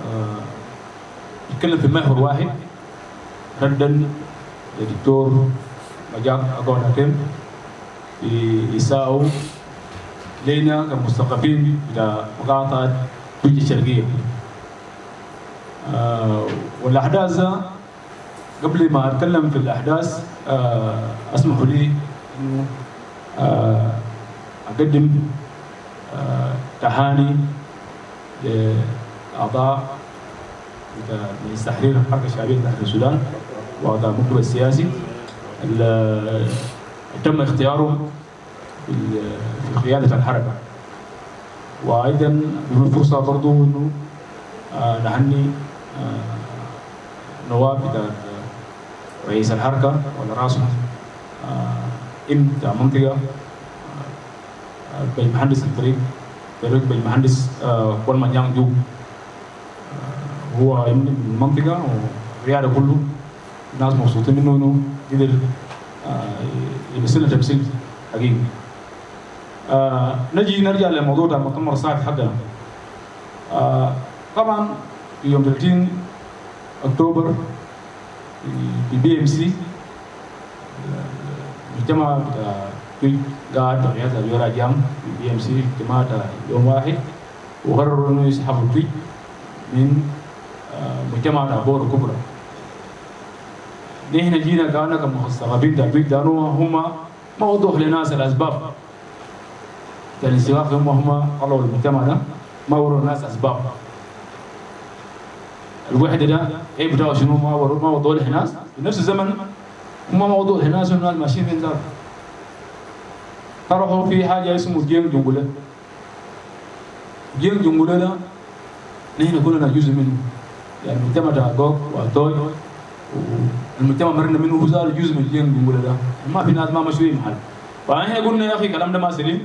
آه، يتكلم في محور واحد، ردا للدكتور مجاك أجوك أتيم في إساءته لنا كمثقفين بتاع مقاطعة تويج الشرقية. آه، والأحداث ده، قبل ما أتكلم في الأحداث، آه، اسمحوا لي إنه، آه، أقدم، آه، تهاني لأعضاء بتاع مجلس تحرير الحركة الشعبية لتحرير السودان وأعضاء المكتب السياسي اللي تم اختيارهم في ال-، في قيادة الحركة. وأيضًا بنقول فرصة برضو إنه، آه، نهني، آه، نواب بتاع رئيس الحركة ولا راسهم، آه، إم بتاع منطقة، آه، آه، بيت مهندس الفريق، فريق بيت مهندس، آه، كوان مانيانغ جوك. آه، هو يمكن من المنطقة والرياضة كله. الناس مبسوطين منه إنه قدر، آه، يمثلنا تمثيل حقيقي. آه، نجي نرجع لموضوع بتاع مؤتمر الصحفي حقنا. آه، طبعًا في يوم ثلاثين أكتوبر في، في بي إم سي، آه، مجتمع بتاع تويج قاعد بقيادة اليورا جام في بي إم سي، اجتماع بتاع يوم واحد، وقرروا إنه يسحبوا تويج من، آه، مجتمع بتاع بور الكبرى. نحن جينا قالنا كمثقفين بتاع تويج، لأنه هم ما وضحوا للناس الأسباب بتاع الانسحاب، هم، هم طلعوا المجتمع ده، ما وروا الناس أسباب الوحدة ده، إيه بتاعه شنو، ما وروا، ما وضحوا للناس. في نفس الزمن هم ما وضحوا للناس إنه الناس ماشيين وين ذاته. طرحوا في حاجة اسمه جيم جونجولي. جيم جونجولي ده نحن كلنا جزء منه. يعني مجتمع بتاع جوك وأتوي، والمجتمع مرنا منه هو ذاته جزء من جيم جونجولي ده. ما في ناس ما مشوا أي محل. فنحن قلنا: "يا أخي، الكلام ده ما سليم."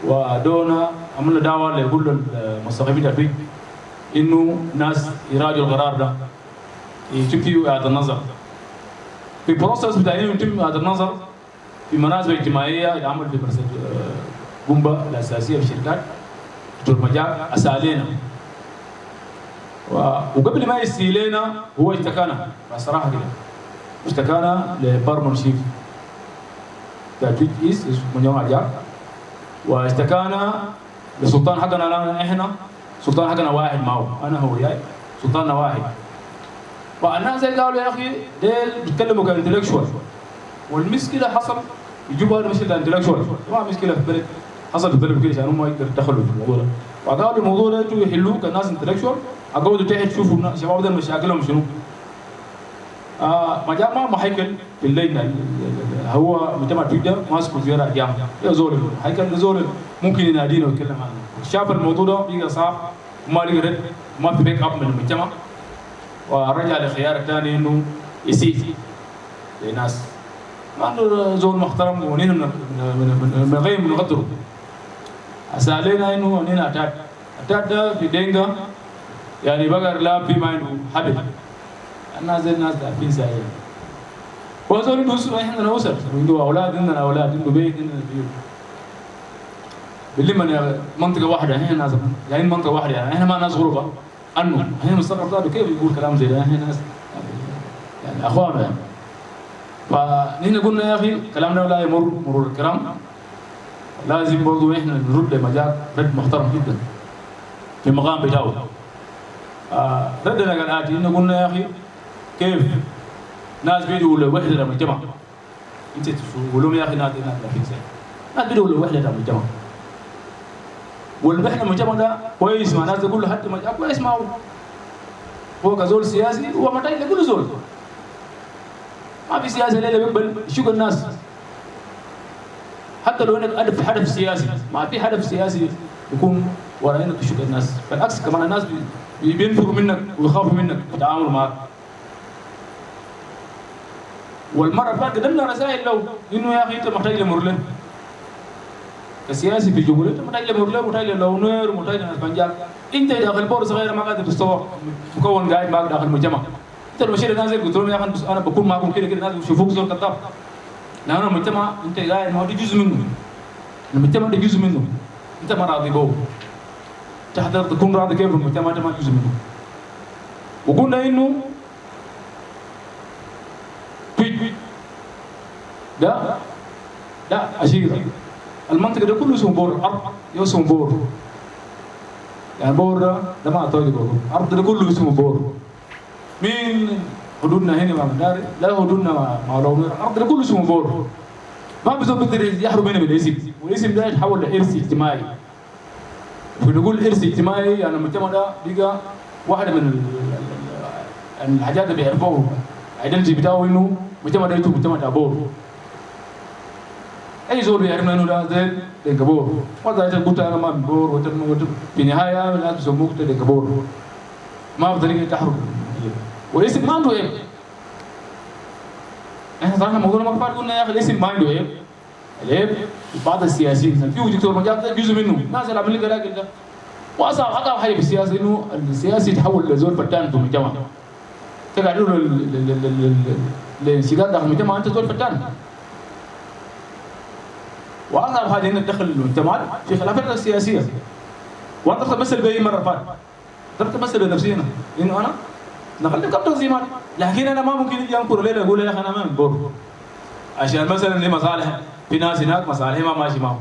ودونا عملنا دعوة لكل المثقفين بتاع تويج إنه الناس يراجعوا القرار ده، يتم فيه إعادة النظر. في بروسس بتاع إنه يتم إعادة النظر، في مناسبة اجتماعية اللي عمل في مرسى، آه، قنبة الأساسية في الشركات، دكتور مجاك أسالينا. و-، وقبل ما يسيلينا هو اشتكانا، بصراحة كده. اشتكانا لبارمون شيف بتاع تويج إيست، اسمه مجاك أجاك. واشتكانا للسلطان حقنا الآن إحنا، سلطان حقنا واحد، ما هو أنا هو جاي، سلطاننا واحد. فالناس زي قالوا: "يا أخي، ديل بيتكلموا كانتلكشوال، والمشكلة حصل في جوبا، ده مش كانتلكشوال، ما مشكلة في البلد، حصل في البلد كده عشان هم يقدروا يتدخلوا في الموضوع ده." فقالوا: "الموضوع ده انتوا يحلوه كناس انتلكشوال، اقعدوا تحت شوفوا الناس، الشباب ده مشاكلهم شنو." آه، ما جاء، ما محيكل في اللجنة. هو مجتمع تويج ده ماسكه زيارة جام. يا زول، هيكل ده زول ممكن ينادينا ويتكلم عنه. شاف الموضوع ده بقى صعب، وما لقى رد، وما في باك اب من المجتمع، ورجع لخيار التاني إنه يسيء لناس. ما عنده زول محترم، ونحن من، من، من، من غير بنقدره. أسألنا إنه نحن أتات. أتات ده في دينكا، يعني، بقر لا في ما عنده حبل. الناس دي الناس دافعين ساعي. هو زول عنده أسرة، إحنا عندنا أسر، عنده أولاد، عندنا أولاد، عنده بيت، عندنا بيوت. بنلم من منطقة واحدة، إحنا ناس، يعني، منطقة واحدة، يعني، إحنا ما ناس غربة عنه. إحنا مستغرب ذاته كيف يقول كلام زي ده، إحنا ناس، يعني، أخوانه، يعني. فنحن قلنا: "يا أخي، كلامنا لا يمر مرور الكرام." لازم برضو إحنا نرد لمجاك رد محترم جدًا في المقام بتاعه. آه، ردنا كالآتي، إنه قلنا: "يا أخي، كيف ناس بيدعوا لوحدة المجتمع؟ أنت تقول لهم: 'يا أخي، ناس، ناس ما في إنسان.' ناس بيدعوا لوحدة المجتمع. والوحدة المجتمع ده كويس، مع الناس ده كله، حتى ما كويس، ما هو، هو كزول سياسي هو محتاج لكل زول. ما في سياسي ليلة بيقبل يشك الناس. حتى لو عندك هدف، هدف سياسي، ما في هدف سياسي يكون ورا إنك تشك الناس. بالعكس، كمان الناس بي-، بي-، بينفروا منك ويخافوا منك في التعامل معك." والمرة اللي فاتت قدمنا رسائل له إنه: "يا أخي، أنت محتاج لمرلين. كسياسي في جنوب، أنت محتاج لمرلين، محتاج للونير، محتاج لناس بنجال. أنت داخل بور صغير ما قادر تستوى مكون قاعد معك داخل المجتمع. أنت لو مشيت الناس دي قلت لهم: 'يا أخي، أنا بكون معكم كده كده'، الناس بيشوفوك زول كذاب. لأن المجتمع أنت قاعد معه ده جزء منه. المجتمع ده جزء منه. أنت ما راضي به. تحضر تكون راضي كيف المجتمع ده ما جزء منه." وقلنا إنه تويج ده، ده عشيرة. المنطقة ده كله اسمه بور، أرض ده اسمه بور. يعني بور ده، ده ما أتوجه بور. أرض ده كله اسمه بور. من حدودنا هنا مع مداري، لا حدودنا مع، مع لونير. الأرض ده كله اسمه بور. ما في زول بيقدر يهرب هنا من الاسم. والاسم ده يتحول لإرث اجتماعي. بنقول إرث اجتماعي، يعني المجتمع ده بقى واحدة من ال-، ال-، ال-، الحاجات اللي بيعرفوه، identity بتاعه، إنه المجتمع ده اسمه مجتمع بتاع بور. أي زول بيعرفنا إنه ده زي دينكا بور. ما زي أنت قلت أنا ما من بور، وأنت من، وأنت في النهاية الناس بيسموك أنت دينكا بور. ما في طريقة تهرب. واسم ما عنده عيب. إحنا طرحنا موضوع ما فات، قلنا: "يا أخي، الاسم ما عنده عيب." العيب بعض السياسيين، في دكتور مجاك ده جزء منه، الناس اللي عاملين قلاقل ده. وأصعب، أصعب حاجة في السياسة إنه السياسي يتحول لزول فتان في المجتمع. قاعد يقولوا ل-، ل-، ل-، ل-، ل-، لانشقاق داخل المجتمع، أنت زول فتان. وأصعب حاجة إنك تدخل المجتمع في خلافات سياسية. وأنا ضربت مثل بأي مرة فات. ضربت مثل بنفسي هنا. إنه أنا نقلت كم تنظيمات. لكن أنا ما ممكن يجي أنكر ليلة أقول: "يا أخي، أنا ما من بور." عشان مثلًا لي مصالح. في ناس هناك مصالحهم ما ماشي معهم.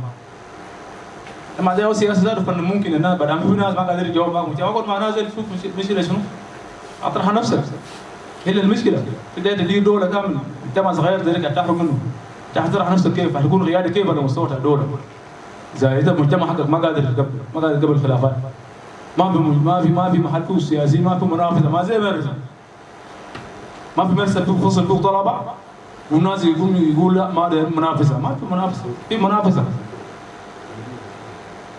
لما ده هو سياسة ذاته، فن ممكن إنه بعد ما في ناس ما قادر يجاوب معك، ممكن أقعد مع ناس زي، شوف مش-، مشكلة شنو؟ أطرح نفسك. هنا المشكلة. تقدر تدير دولة كاملة. مجتمع صغير زي ده قاعد تحرق منه. تطرح نفسك كيف؟ هتكون قيادة كيف على مستوى الدولة؟ إذا أنت مجتمع حقك ما قادر يتقبل، ما قادر يتقبل خلافات. ما في م-، ما في، ما في محل فيه سياسي، ما في منافسة، ما زي أمريكا. ما في مدرسة فيه فصل فيه طلبة والناس يقوم يقول: "لا، ما ده منافسة." ما في منافسة، في منافسة.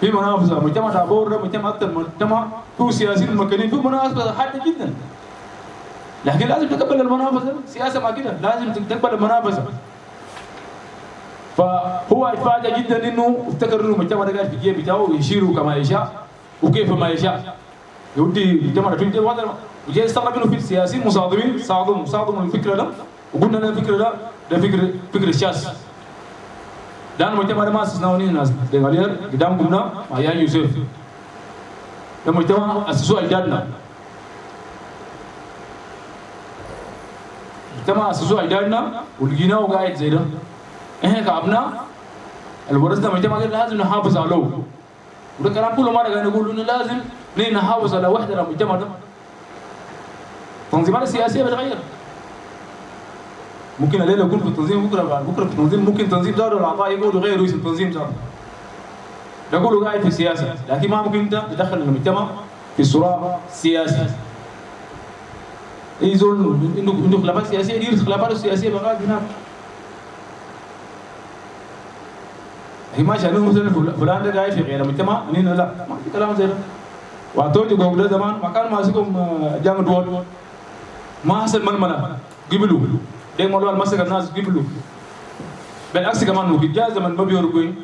في منافسة. مجتمع بتاع بور ده مجتمع أكتر مجتمع فيه سياسيين ممكنين، فيه منافسة حادة جدًا. لكن لازم تقبل المنافسة، سياسة ما كده، لازم تقبل المنافسة. فهو اتفاجأ جدًا إنه افتكر إنه المجتمع ده قاعد في الجيب بتاعه يشيله كما يشاء وكيف ما يشاء. يودي مجتمع ده في الجيب هذا. وجاي استغرب إنه في سياسيين مصادمين، صادم، صادم الفكرة ده. وقلنا له الفكرة ده، ده فكر، فكر شاذ. لأن المجتمع ده ما أسسناه نحن ناس دينغالير، قدامكم ده، مع يا يوسف. ده مجتمع أسسوه أجدادنا. مجتمع أسسوه أجدادنا، ولقيناه قاعد زي ده. إحنا كأبناء، الورثنا مجتمع ده لازم نحافظ عليه. وده كلام كل مرة قاعد نقول إنه لازم نحن نحافظ على وحدة المجتمع ده. التنظيمات السياسية بتغير. ممكن الليلة يكون في التنظيم، بكرة، بعد بكرة في التنظيم، ممكن تنظيم ذاته الأعضاء يقعدوا يغيروا اسم التنظيم ذاته. ده كله قاعد في السياسة، لكن ما ممكن أنت تدخل المجتمع في صراع سياسي. أي زول عنده، عنده خلافات سياسية، يدير خلافاته السياسية بقى هناك. هي ما شانوه مثلًا فل-، فلان ده قاعد في قيادة مجتمع، نحن لا، ما في كلام زي ده. وأتوجو قوك ده زمان، ما كان ماسكهم، آه، جامع دوت. ما حصل ململة، قبلوا. دينغ ملوال مسك الناس، قبلوا. بالعكس كمان، وقت جاء زمن ما بيورقوي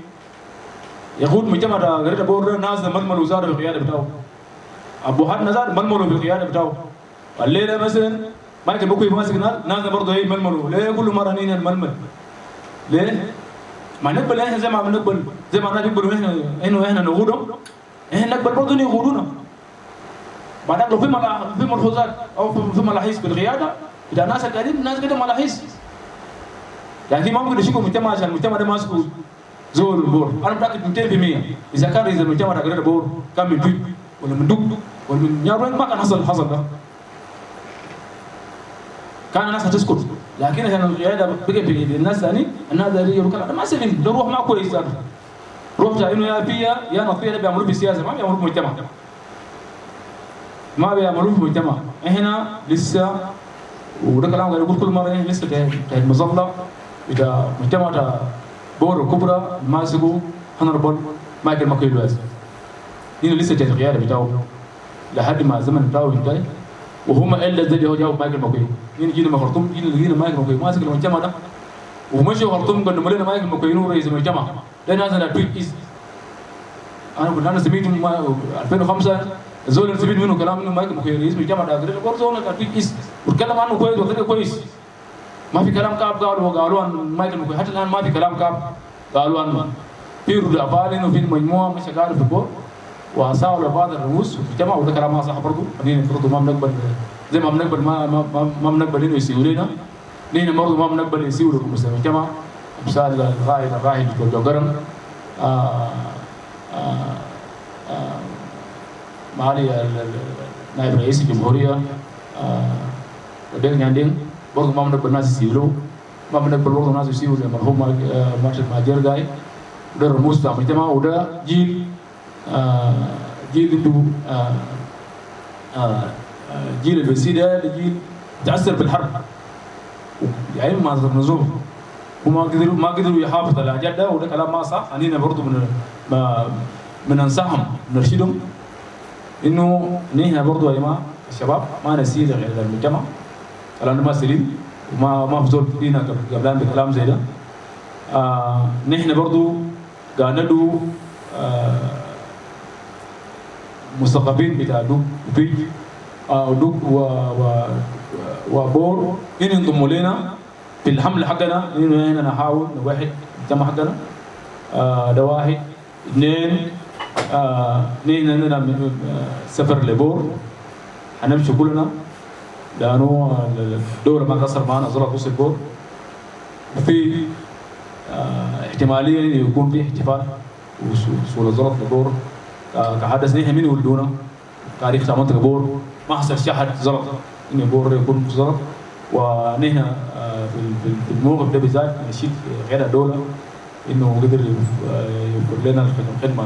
يقود مجتمع ده، قريت أبور ده، ناس ده ململوا زادوا في القيادة بتاعه. أبو حد نزار ململوا في القيادة بتاعه. الليلة مثلًا مايكل مكوي ماسك ناس، ناس برضه هي ململوا. ليه كل مرة نحن نململ؟ ليه؟ ما نقبل إحنا زي ما بنقبل، زي ما الناس بيقبلوا إحنا، إنه إحنا نقودهم، إحنا نقبل برضه إنه يقودونا. بعدك لو في ملا-، في ملحوظات أو في، في ملاحظ في القيادة، إذا الناس قاعدين، الناس قاعدين ملاحظ. لكن ما ممكن نشكو المجتمع عشان المجتمع ده ماسكه زول بور. أنا متأكد ميتين في المية، إذا كان رئيس المجتمع ده قريت بور كان من تويت ولا من دوك ولا من نياروين، ما كان حصل، حصل ده. كان الناس هتسكت. لكن عشان القيادة بقى في الناس تاني، الناس ده يقولوا كلام ما سليم، ده روح ما كويس ده. روح بتاع إنه يا فيا يا نطفية ده بيعملوا في السياسة، ما بيعملوا في المجتمع. ما بيعملوه في المجتمع. إحنا لسه، وده كلام قاعد أقول كل مرة، إحنا لسه تحت، تحت مظلة بتاع مجتمع بتاع بور الكبرى، ماسكه هونربل مايكل ماكوي لويس. هنا لسه تحت القيادة بتاعه لحد ما الزمن بتاعه ينتهي. وهم إلا زي اللي هو جابوا مايكل ماكوي. هنا جينا من خرطوم، جينا لقينا مايكل ماكوي ماسك المجتمع ده. ومشوا خرطوم قدموا لنا مايكل ماكوي إنه رئيس المجتمع. ده ناس أنا تويت إيست. أنا كنت، أنا سميتهم ما-، ألفين وخمسة، الزول اللي سميت منه كلام إنه مايكل ماكوي رئيس مجتمع ده، قلت له: "برضه أنا كان تويت إيست." واتكلم عنه كويس وطريقة كويس. ما في كلام كاب قالوا، قالوا عن مايكل ماكوي. حتى الآن ما في كلام كاب قالوا عنه. في رد أفعال إنه في مجموعة مش قاعدة في بور وأساءوا لبعض الرموز في المجتمع، وده كلام ما صح برضه. خلينا برضه ما بنقبل، زي ما بنقبل ما، ما، ما، ما بنقبل إنه يسيئوا لنا. نحن برضه ما بنقبل يسيئوا لرموز المجتمع. أمثال القائد الراحل دكتور جوقرن، آه، آه، آه، معالي ال-، ال-، ال-، نائب رئيس الجمهورية، آه، وديك نياندين، برضه ما بنقبل ناس يسيئوا له، ما بنقبل برضه ناس يسيئوا للمرحوم ماج-، آه، مارتن ماجير جاي. ده رموز بتاع مجتمع، وده جيل آه، جيل عنده، آه، آه، آه، جيل البسيط ده، ده جيل تأثر بالحرب. يعني ما نظم. وما قدروا، ما قدروا يحافظوا على الحاجات ده، وده كلام ما صح. أنينا برضو من، ما، من أنصحهم، نرشدهم إنه نحن برضو يا جماعة الشباب ما نسيء لغير المجتمع. كلام ده ما سليم، وما، ما في زول فينا قبلان بكلام زي ده. آه، نحن برضو قاعد ندعو، آه، مثقفين بتاع دوك وتويج، آه، دوك و-، و-، وبور إنه ينضموا لنا في الحملة حقنا، إنه إحنا نحاول نوحد المجتمع حقنا. آه، ده واحد. اثنين، آه، نحن عندنا م-، آه، سفر لبور، حنمشي كلنا، لأنه الدولة ما قصر معنا، زلط وصل بور. وفي، آه، احتمالية إنه يكون في احتفال وص-، وصول الزلط لبور، آه، كحدث نحن من ولدونا. تاريخ تاع منطقة بور، ما حصل شي حد زلط إنه بور يكون زلط. ونحن، آه، في ال-، في ال-، في الموقف ده بالذات نشيد غير الدولة إنه قدر يف-، آه، يوفر لنا الخدمة،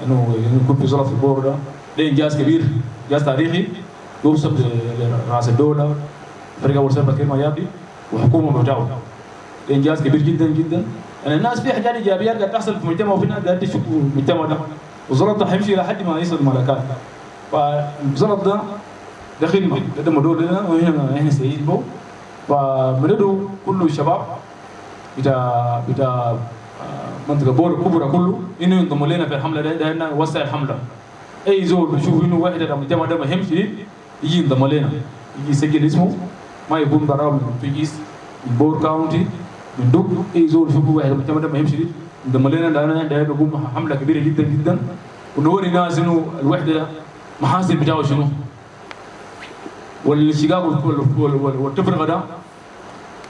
إنه، إنه يكون في زلط في بور ده. ده إنجاز كبير، إنجاز تاريخي، يوصل ل-، لرأس الدولة، فريق أول سلفا كير ميارديت وحكومة بتاعه. ده إنجاز كبير جدًا جدًا. يعني الناس في حاجات إيجابيات قاعد تحصل في المجتمع، وفي ناس قاعد تشوف المجتمع ده. وزلط ده حيمشي لحد ما يصل ملكات. فزلط ده، ده خدمة، ده، ده مدور لنا، وإحنا، إحنا سعيد بو. فبندعو كل الشباب بتاع، بتاع، آه، منطقة بور الكبرى كله إنه ينضموا لنا في الحملة ده، ده إنه نوسع الحملة. أي زول بشوف إنه وحدة المجتمع ده مهم شديد، يجي ينضم لنا، يجي يسجل اسمه، ما يكون براو من تويج إيست، من بور كاونتي، من دوك. أي زول يشوف وحدة المجتمع ده مهم شديد، ينضم لنا، لأن ده بيقوم حملة كبيرة جدًا جدًا، ونوري الناس إنه الوحدة ده محاسن بتاعه شنو، والانشقاق وال-، وال-، وال-، وال-، والتفرقة ده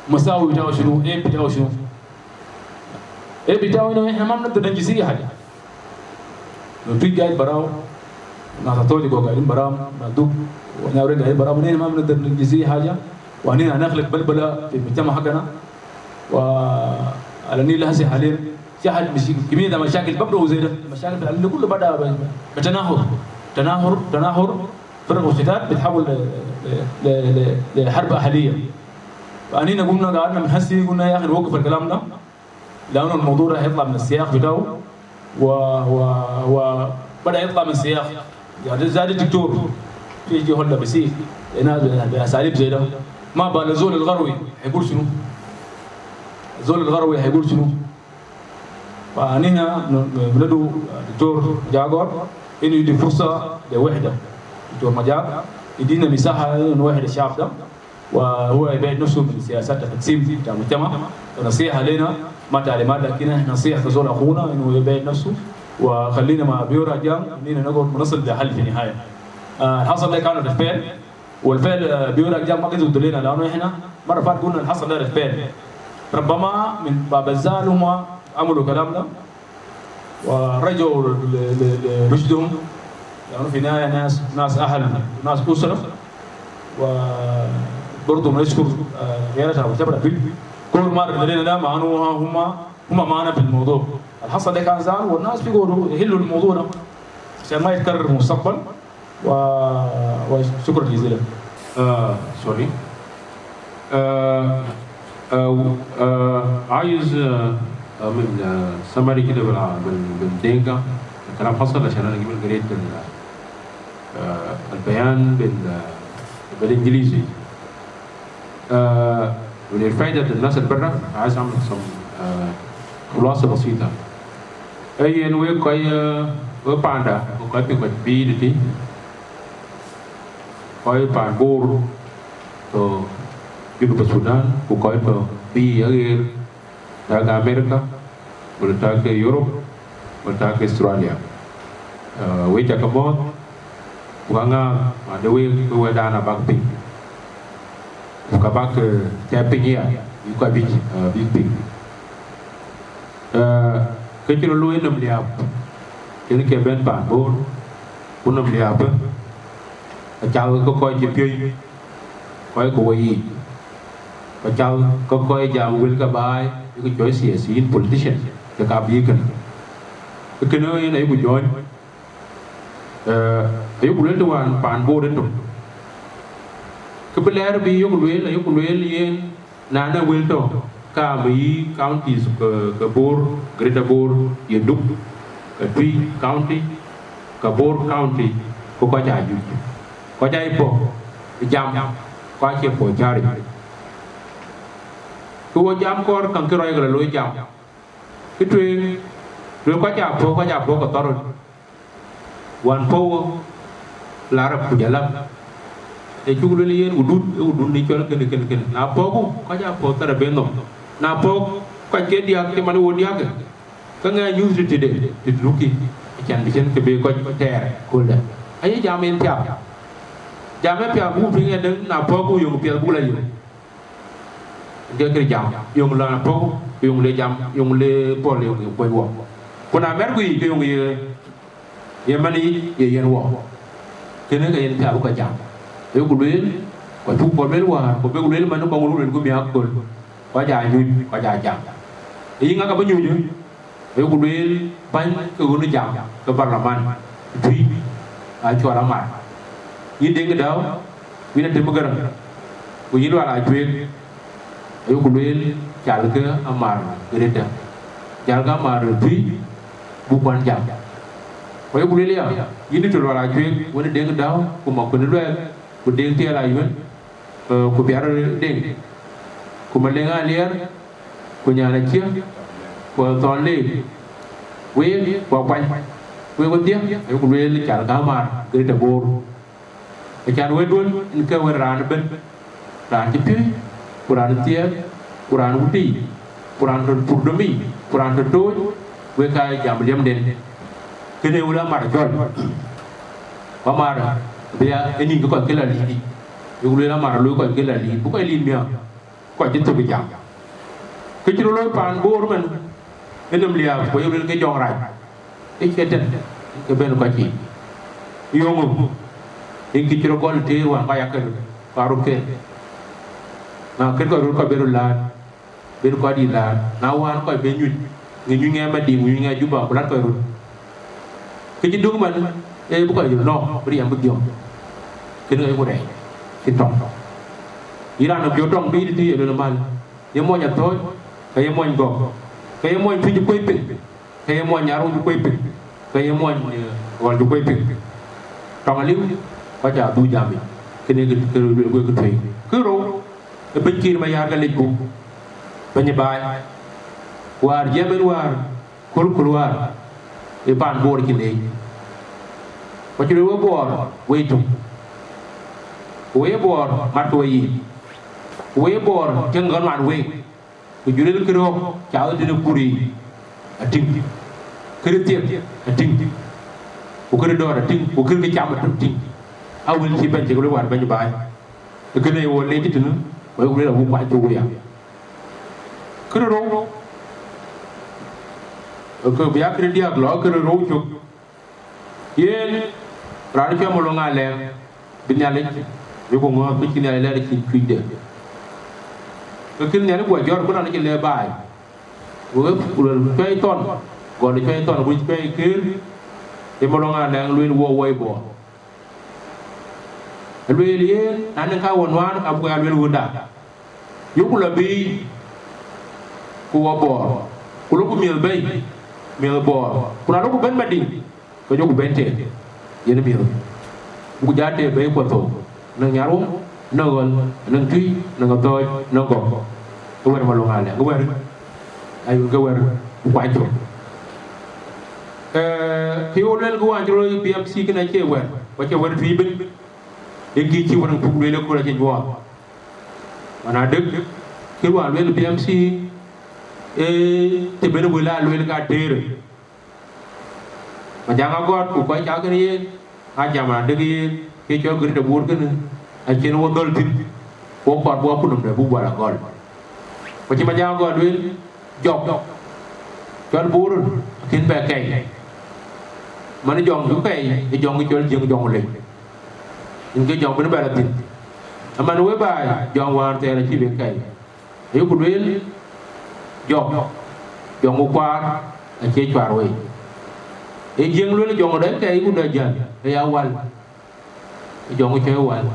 مساوئ بتاعه شنو، عيب بتاعه شنو. عيب بتاعه إنه إحنا ما بنقدر ننجز أي حاجة. لو تويج قاعد براو، ناس أتوجة قاعدين براو، ناس دوك ونياورين قاعدين براو، نحن ما بنقدر ننجز أي حاجة، ونحن هنخلق بلبلة في المجتمع حقنا. وعلى النيل هسه حاليًا في حال مش-، كمية مشاكل ببدأ زي ده، مشاكل في العالم كله بدأ ب-، بتناحر، تناحر، تناحر، فرق وشتات بتحول ل-، ل-، ل-، ل-، لحرب أهلية. فأنينا قمنا قعدنا من هسي قلنا يا أخي نوقف الكلام ده، لأنه الموضوع ده هيطلع من السياق بتاعه و-، و-، وبدأ يطلع من السياق. يعني زاد الدكتور في يجي هلا بسيء لناس بأساليب زي ده، ما بال الزول الغروي هيقول شنو؟ الزول الغروي هيقول شنو؟ فنحن بندعو دكتور جاغور إنه يدي فرصة لوحدة. دكتور مجاك يدينا مساحة إنه نوحد الشعب ده، وهو يبعد نفسه من سياسات التقسيم بتاع المجتمع. فنصيحة لنا، ما تعليمات، لكن نحن نصيحة كزول أخونا إنه يبعد نفسه، وخلينا مع بيور أجام، إننا نقعد ونصل لحل في النهاية. آه، الحصل ده كان رد فعل، والفعل، آه، بيور أجام ما قدروا يدوا لنا، لأنه إحنا مرة فات قلنا الحصل ده رد فعل. ربما من باب الزعل هم عملوا كلام ده، ورجعوا ل-، ل-، ل-، لرشدهم، لأنه في النهاية ناس، ناس أهل، ناس أسرة. وبرضه نشكر، آه، قيادتها وتبرع بال-، كل ما رد لنا ده، مع إنه هم، هم معنا في الموضوع. الحصل ده كان زعل، والناس بيقولوا يحلوا الموضوع ده عشان ما يتكرر مستقبل. و-، وشكرًا جزيلًا. آه، سوري. آه، آه، آه، عايز، آه، آه، من، آه، سمري كده بالع-، بال-، بالدينكا. الكلام حصل عشان أنا قبل قريت ال-، آه، البيان بال-، بالإنجليزي. آه، وللفائدة الناس البرا، عايز أعمل some، آه، خلاصة بسيطة. Ee yen wek kɔc, ee, wek paanda, wek kɔc piŋ kɔc bïï tëtï, kɔc paan Bor tɔ̈ Junub Sudan, ku kɔc tɔ̈ bïï aɣeer, tak America, wala tak Europe, wala tak Australia. Ee, wek ca ke mɔ̈ɔ̈th, ku ka ŋääth, ma de wek, ke wɛ̈tdan abäk piŋ. Ku ka bäk, ee, tɛ̈ piny ya, bï kɔc bï, ee, bï piŋ. Ee, kë cï rɔt looi nɔm liääp, kën ke bɛ̈n paan Bor, ku nɔm liääpë, acal ke kɔc cï piöc, kɔc ke wɔ yiic, ku acal ke kɔc jam wël ke baai, ye ke cɔl siasiin, politician, ke ka bï kënë. Ke kënë yen ayeku jɔ̈ɔ̈ny. Ee, ayeku lueel të wään paan Bor ëtök. Kë bï lɛɛr bï yeku lueel, ayeku lueel yen, na në wël tɔ̈, ka më yï counties ke, ke Bor, Greater Bor, ye Duk, ke Twic County, ke Bor County, ku kɔc aa juëc. Kɔc aa ye puɔ̈u jam, ku acie puɔ̈u cääric. Kë wo jam kɔɔr, käŋ kë rɔ̈c ke la looi jam. Kë tueŋ, lueel kɔc aa puɔ̈u, kɔc aa puɔ̈u ke thɔ̈r röt. Wään puɔ̈u, la rap ku jɔl lap. Ë cuk lueel yen wudut, ë wudut në cɔl kënë, kënë, kënë. Na pɔ̈ku, kɔc aa pɔ̈k thɛɛr abënhom. Na pɔ̈k kɔc ke diäk, cï man ë wo diäk, ke ŋɛk nyuth tëtëde, tëtëdu kï, acän bï cïn kë bï kɔc tɛɛr kööldä. Aye jam en piath. Jam ë piath buk piŋ ë dëŋ, na pɔ̈ku yöŋ piɛth buk la yöŋ. Ke kë jam, yöŋ la pɔ̈k, yöŋ le jam, yöŋ le pɔ̈l, yöŋ ye kuec wɔ. Ku na mɛt ku yic, ke yöŋ ye, ye man yic, ye yen wɔ. Kënë ke yen piath buk jam. Ayeku lueel, ku acuk kɔn lueel wäär, ku bek lueel man kɔŋ run en ku miäk köl. Kɔc aa nyuc, kɔc aa jam. Ee yï ŋa ka bï nyuc? Ayeku lueel bäny ke ɣön ë jam ke parliament tui, aa cɔl Amar. Yïn Deŋ Däu, yïn Atem Gäräŋ, ku yïn Lual Acueek, ayeku lueel calkë Amar Greater. Calkë Amar tui, buk kuan jam. Ku ayeku lueel ya, yïn Diktor Lual Acueek, wën ë Deŋ Däu, ku Makuën Luɛɛk, ku Deŋ Tiɛɛl Ayuën, eh, ku Biar Deŋ, ku Maleŋ Aliɛɛr, ku Nyan Aciëk, ku Thɔn Leek, week ku Akuany, wek wedhie, ayeku lueel calkë Amar Greater Bor. Acän wëëtduön en ke wën raan ëbën, raan cï piöc, ku raan thiɛɛk, ku raan wutic, ku raan tɔ̈ purdomic, ku raan tɔ̈ tooc, wek ka jam liɛmden. Kënë wël Amar cɔl. Ku Amar bï ya ë nïn ke kɔc ke la liitic. Ayeku lueel Amar looi kɔc ke la liic, bï kɔc liic miäk. Kɔc cï thök jam. Kë cï rɔt looi paan Bor ëmën, ë nɔm liääp, ku ye luel ke jɔŋrac. Ë cie tën, ke bɛ̈n kɔc yiic. Yöŋö, ë kë cï rɔt gɔl tëër wään kɔc akën, ku aröt ken. Na kën kɔc röt kɔc ben röt läät, ben kɔc dït läät. Na wään kɔc ben nyuc, ŋic nyuc ŋɛɛ Madiŋ, nyuc ŋɛɛ Juba, ku lat kɔc röt. Kë cï duk man, ee bï kɔc röt nɔ̈k, bï riɛm bï dhiɔm. Kënë ayeku rɛɛc, cï tɔŋ. Yïn raan nɔm jɔ tɔŋ bï yïn tïï ye luel mal. Ye muɔny Athɔ̈ɔ̈c, ke ye muɔny Gɔ̈k, ke ye muɔny Tuic kuec piŋ, ke ye muɔny Nyarweŋ kuec piŋ, ke ye muɔny, eh, Ɣɔl kuec piŋ. Tɔŋ aliu, kɔc aa dhuk jam yic, kënë kë, kë luel wek kë tueŋ. Kë rou, ë bɛ̈ny Kiir Mayar ke lecku, bɛ̈ny ë baai. Wäär jiɛɛm en wäär, köl, köl wäär, ë paan Bor cï leec. Ku cï luel we Bor, wei tök. Ku we Bor, matkë we yiic. Ku we Bor, tiëŋkë man week. Ku juril kërë ɣɔ̈k ca ɣöt tëde kur yiic atïŋ, kërë thiek atïŋ, ku kërë dɔ̈ɔ̈r atïŋ, ku kërë kë cam atïŋ. A wël cï bɛ̈ny cï ke luel wään bɛ̈ny baai. Ë kënë ye wo leec tënë, ku ayeku lueel awuk kuany cök ya. Kërë rou, ke bï ya kërë diäk lɔ kërë rou cök. Yen raan cɔl Malɔŋ Alɛɛŋ, bï Nhialic, bï ku ŋɔ̈ɔ̈th, bï cï Nhialic lɛɛr cïn cuëcde. Ke kën Nhialic guɔ jɔt ku raan cï lɛɛr baai. Ku, ku luel cuɛi thɔn, gɔl cuɛi thɔn, ku cuɛi këër, ë Malɔŋ Alɛɛŋ lueel wo woi Bor. Lueel yen, na nɔŋ ka wɔ nuaan, ka buk ya lueel wunda. Yeku lɔ biic, ku wɔ Bor, ku lɔku miëth bɛ̈i, miëth Bor, ku na lɔku bɛ̈n Madiŋ, ke jɔku bɛ̈n tëë, yen miëth. Ku ja tëë bɛ̈i kuɔ thou, nɔŋ Nyarweŋ, nɔŋ Ɣɔl, nɔŋ Tuic, nɔŋ Athɔ̈ɔ̈c, nɔŋ Gɔ̈k. Ke wɛ̈t Malɔŋ Alɛɛŋ, ke wɛ̈t, ayï ke wɛ̈t, ku kuany cök. Eh, kë ye wo lueel ke wään cï rɔt looi B M C kënë acie wɛ̈t, ku acie wɛ̈t Tuic ëbën. Ë kë cï wɛ̈t puk lueel ëkööl acï nyuɔɔth. Wään adek, kë wään lueel B M C, ee të ben wël aa lueel ka tëërë. Majaŋ Agɔt ku kɔc cak kën yen, aa jam adek yen, kë cɔl Greater Bor kënë, acïn wo dhöl thïn, wo kɔɔr buk akutnɔm dɛ buk bɔl agɔl. Ku cï Majaŋ Agɔt lueel, jɔk, cɔl Bor, akën bɛ kɛi. Man jɔŋ cuk kɛi, ë jɔŋ cɔl Jiëŋ jɔŋ lec. Yen ke jɔŋ bï bɛ la thïn. Aman we baai, jɔŋ wään thɛɛr acï bï kɛi. Ayeku lueel, jɔk, jɔŋ ku kuaar acie cuaar wei. Ee Jiëŋ lueel jɔŋ dɛ kɛi ku dɛ jäl, ke ya wal. Jɔŋ cɔi wal.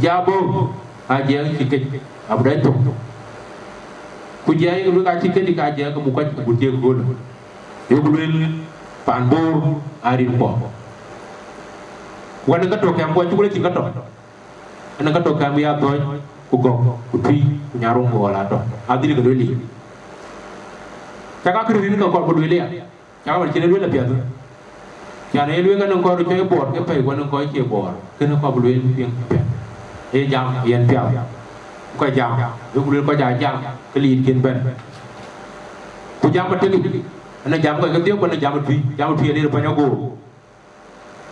Ja bɔ̈, a jiɛɛk cï kec, abï dai thok. Ku jiɛɛk ye lueel ka cï kec, ka jiɛɛk ke muk kɔc, ku tiek göl. Ayeku lueel, paan Bor, a rin kuɔ. Ku ka nɔŋ ka tɔ̈ kɛm kuɔ, cuk lɔ cïn ka tɔ̈. Anɔŋ ka tɔ̈ kɛm ya Athɔ̈ɔ̈c, ku Gɔ̈k, ku Tuic, ku Nyarweŋ, ku Ɣɔl atɔ̈. Adhil ke lueel yic. Cak akër rin ke kɔɔr ku lueel ya. Cak man cïn lueel apiɛth. Can ee lueel ka nɔŋ kɔc röt cɔl Bor ke pɛ̈i, ku nɔŋ kɔc cie Bor, kënë kɔc bï lueel piŋ piɛth. Ee jam yen piath. Kɔc jam, ee ku lueel kɔc aa jam, ke liit kën bɛ̈n. Ku jam atek, ënë jam kɔc kedhie, ku ënë jam ë Tuï, jam ë Tuï alir Panyagoor.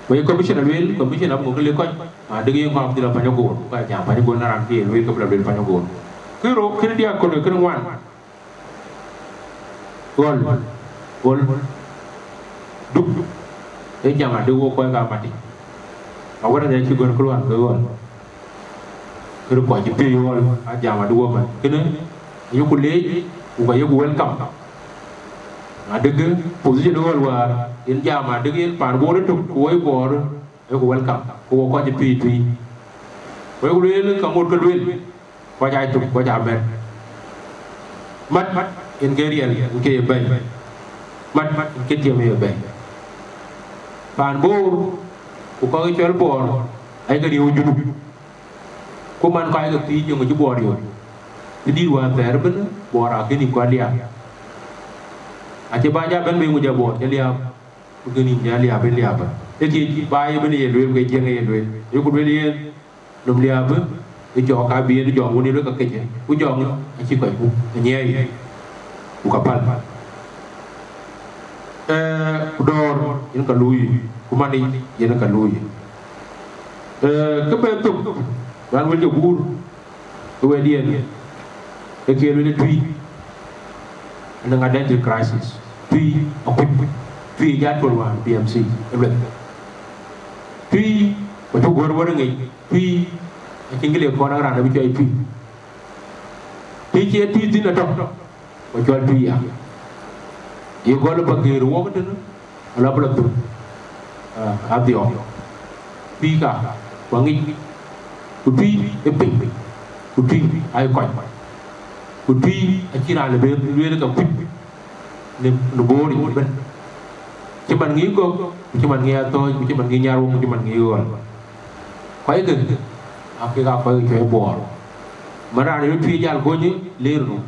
Ku ye commissioner lueel, commissioner abï ŋö ke lëk kɔc, ma dëk yen kɔc abï dhil a Panyagoor, ku ka jam Panyagoor na raan ke ye lueel ke bï la lueel Panyagoor. Kë rou, kënë diäk, kɔn kënë ŋuan. Ɣɔl, ɣɔl, duk, ee jam adï wok kɔc ka matic. Awär ënë cï gɔ̈r kë luan ke ɣɔl. Kërë kɔc cï piööc ɣɔl, a jam adï wok man. Kënë, ayeku leec, ku ka yeku welcome. Adï position ɣɔl wäär, yen jam adï yen paan Bor ëtök, ku woi Bor, ayeku welcome, ku wok kɔc cï piööc Tuï. Ku ayeku lueel, ka ŋot ke lueel. Kɔc aa cök, kɔc aa bɛ̈n. Mat, mat, yen ke riɛl, yen ke ye bɛ̈i. Mat, mat, yen ke tiɛm ye bɛ̈i. Paan Bor, ku kɔc cɔl Bor, ayeke riëëu Junub. Ku man kɔc ke thiic yeŋö cï Bor yök. Të dït wäär thɛɛr ëbën, Bor akën ë kɔc liaap. Acï ba ja bɛ̈n bei ŋö ja Bor cï liaap. Ku kën yïn ja liaap, ë liaap. Ee kë cï ba ye bɛ̈n ye lueel, ke Jiëŋ ye lueel. Ayeku lueel yen, nɔm liaap, ë jɔɔk ka bï yen jɔɔk wën ye lueel ka kecë, ku jɔɔk acï kɔc ku ë nyiɛɛi, ku ka päl. Ee, ku dɔ̈ɔ̈r yen ka luui, ku manic yen ka luui. Ee, kë bɛ thök, raan wël jɔ guur, ë wɛ̈tdiɛn, ë kë lueel Tuï, anɔŋ identity crisis. Tuï akuc, Tuï ë jat tuɔl wään B M C ë lueth. Tuï, ku cuk guɔ̈r wär ŋic, Tuï acïn kë le kɔn raan abï cɔl Tuï. Të cie Tuï thïn atɔ̈, ku cɔl Tuï ya. Ye gɔl ë Pakeer wok tënë, ala bï la thur, ah, adhiɔɔk. Tuï ka, ku aŋic, ku Tuï ë piny, ku Tuï ayï kɔc. Ku Tuï acïn raan lë bë lueel ka kuc në, në Bor yic ëbën. Cï man ŋic Gɔ̈k, ku cï man ŋic Athɔ̈ɔ̈c, ku cï man ŋic Nyarweŋ, ku cï man ŋic Ɣɔl. Kɔckë, aa kek aa kɔc ke cuɛi Bor. Man raan ë Tuï jal gɔ̈ny ë leer nu.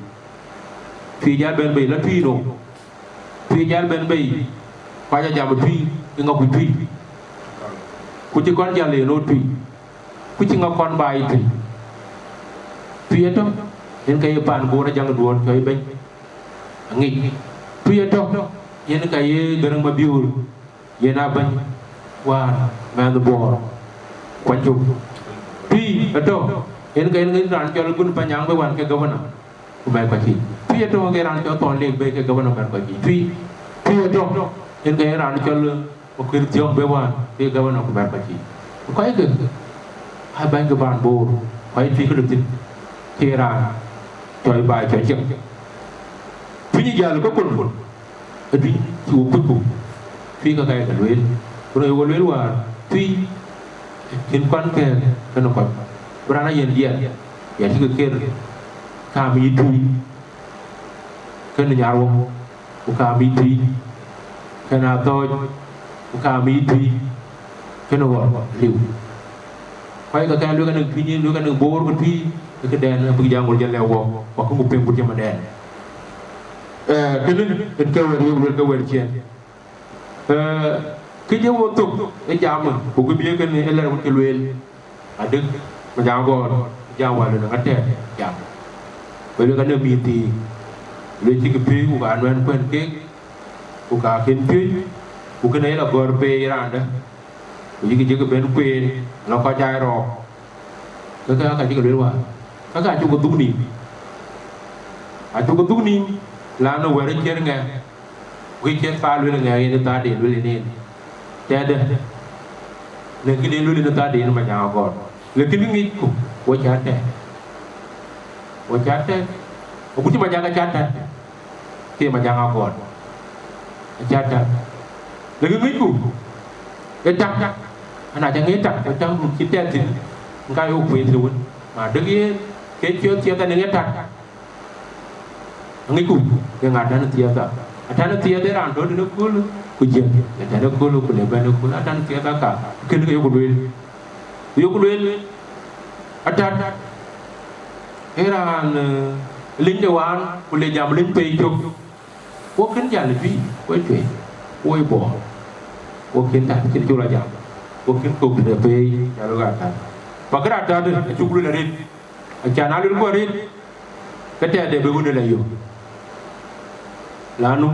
Tuï jal bɛ̈n bei la Tuï nu. Tuï jal bɛ̈n bei, ku aca jam ë Tuï, ë ŋa kuc Tuï. Ku cï kɔn jal yen ɣöt Tuï. Ku cï ŋa kɔn baai Tuï. Tuï ëtök, yen ka ye paan Bor ajaŋ duɔ̈ɔ̈r cɔi bɛ̈ny. Aŋic. Tuï ëtök, yen ka ye Garaŋ Mabiöör, yen aa bɛ̈ny wäär mɛnh Bor. Kuany cök. Tuï ëtök, yen ka yen raan cɔl Gun Panyaŋ bï wään ke governor, ku mɛ̈t kɔc yiic. Tuï ëtök ke raan cɔl Thɔn Lek bï ke governor, mɛ̈t kɔc yiic. Tuï, Tuï ëtök, yen ka ye raan cɔl Makuir Thiɔ̈ŋ bï wään ke governor, ku mɛ̈t kɔc yiic. Ku kɔckë, aa bɛ̈ny ke paan Bor, kɔc Tuï ke lɔ thïn, ke raan cɔl baai cɔl ciɛk. Tuï jäl ke kul, ë Tuï cï wo kucku. Tuï ka ka ye ke lueel, ku rɔt ye wo lueel wäär, Tuï kën kuan kɛ̈ɛ̈k kenë kɔc. Bï raan a yen diɛt, ya cï ke ker, kaam yï Tuï kenë Nyarweŋ, ku kaam yï Tuï kenë Athɔ̈ɔ̈c, ku kaam yï Tuï kenë Ɣɔl liu. Kɔc ke kɛn luek anɔŋ Tuï, luek anɔŋ Bor ke Tuï, ë këdɛn abïk jam ŋot jɔ lɛ̈k wok, wok kë ŋu piŋ ku cï madɛn. Eh, kënë, kën ke wɛ̈t wek luel ke wɛ̈t ciɛn. Eh, kë jɔ wo thök ë jam, ku kë bï ye kën ë lɛ̈r wun cï lueel, adïk, Manyaŋ Agɔɔr, jam wäär luel ŋa tɛ̈ɛ̈k jam. Ku luel ka në mïth thii, luel cï kë piööc, ku ka nuɛ̈n kuɛ̈n keek, ku ka kën piööc, ku kën aye la gɔ̈ɔ̈r peei raandä. Ku yïk jëkï ben kueen, la kɔc aa rɔɔk. Ke ka, ka cï ke lueel wäär. Ka ka cuk ke dhuk nïïm. Acuk ke dhuk nïïm, la në wɛ̈t ë ciɛ̈t ŋɛk. Ku ciɛ̈t paan lueel ŋɛk yen ë thaarden lueel yen en. Tɛ̈dë. Në këden lueel yen ë thaarden yen Manyaŋ Agɔɔr. Lakin ŋicku, wo cä tɛ̈ɛ̈k. Wo cä tɛ̈ɛ̈k. Agut cï Manyaŋ acä tɛ̈ɛ̈k. Ke Manyaŋ Agɔɔr. Acä tɛ̈ɛ̈k. Lakin ŋicku, ë tak. Ana cä ŋic tak, ë tak dun cï tɛ̈ɛ̈k thïn. Ŋa ye wo kueen thïn wën. Ma dëk yen, ke cï thiɛth anëŋ ë tak. Aŋicku, ke ŋa tɛ̈n thiɛth a. Atɛ̈n thiɛth ë raan tɔ̈ tënë kööl, ku jiël. Ë tɛ̈n kööl, ku le bɛ̈n kööl. Atɛ̈n thiɛth a ka. Kën ke yok lueel. Ku yok lueel, atat, ë raan, eh, liny de waan, ku le jam liny pei cök. Wo kën jäl ë Tuï, wo ë Tuï, wo ë Bor. Wo kën tat cïn cuk la jam. Wo kën kok tëde pei, ya lo ka tat. Pa kë raan tat, acuk luel arëët. Acan a luel ku arëët, ke tɛɛrde bï wun ë la yök. Lanu,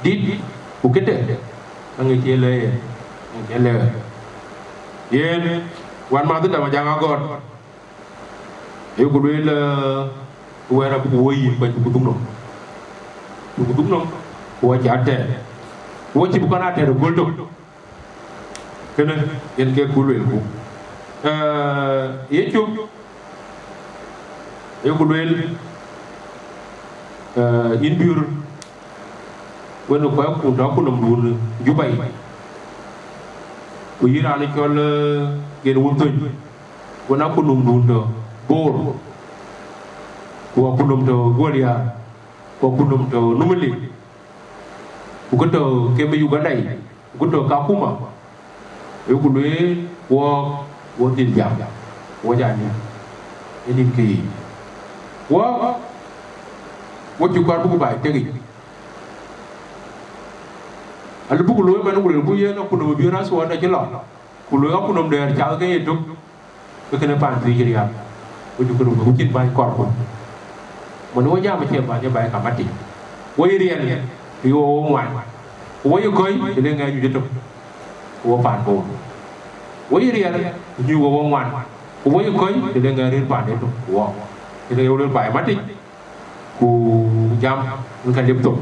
dit, ku këde, aŋic ye lɛ̈ɛ̈r, aŋic ye lɛ̈ɛ̈r. Yen, wan math dam ajaŋ agɔt. Ayeku lueel, eh, wɛ̈ɛ̈r abuk wo yïn, ku acuk dhuk nɔm. Cuk dhuk nɔm, ku wa ca tɛɛr. Ku wa cï bï kɔn a tɛɛr ë göl tök. Kënë yen kek ku luelku. Eh, ye cök, ayeku lueel, eh, yïn Biöör, wën ë kɔc kun tɔ̈ akunɔmdun Juba yic. Ku yïn raan cɔl, eh, Gen Wun Thöny, wën akunɔmdun tɔ̈ Bor, ku akunɔm tɔ̈ Guɔl Yar, ku akunɔm tɔ̈ Numili, ku kë tɔ̈ kem ë Uganda yic, ku kë tɔ̈ Kakuma, ayeku lueel wɔɔk, wo dhil jam, wo ja nyuc ë nïn kë yiic. Wɔɔk, wo cï kɔɔr buk baai tek yic. Alë buk looi man, ku luelku yen akunɔm ë Biöör Aswad acï lɔ, ku lueel akunɔm dɛ̈ɛ̈r cath ke ye tök, ke kënë paan thiëëc riääk, ku cï këdu ku cïn bäny kɔɔrku. Mën wo jam acie bäny ë baai kamatic. Wo yï riɛl, të yo wo ŋuan, ku wo yï kɔ̈i, të le ŋɛɛc nyuc ëtök, ku wo paan Bor. Wo yï riɛl, ku nyuc wo wo ŋuan, ku wo yï kɔ̈i, të le ŋɛɛc rëër paan ëtök, ku wo. Kënë ye wo luel baai matic. Ku jam, ŋa liep thok?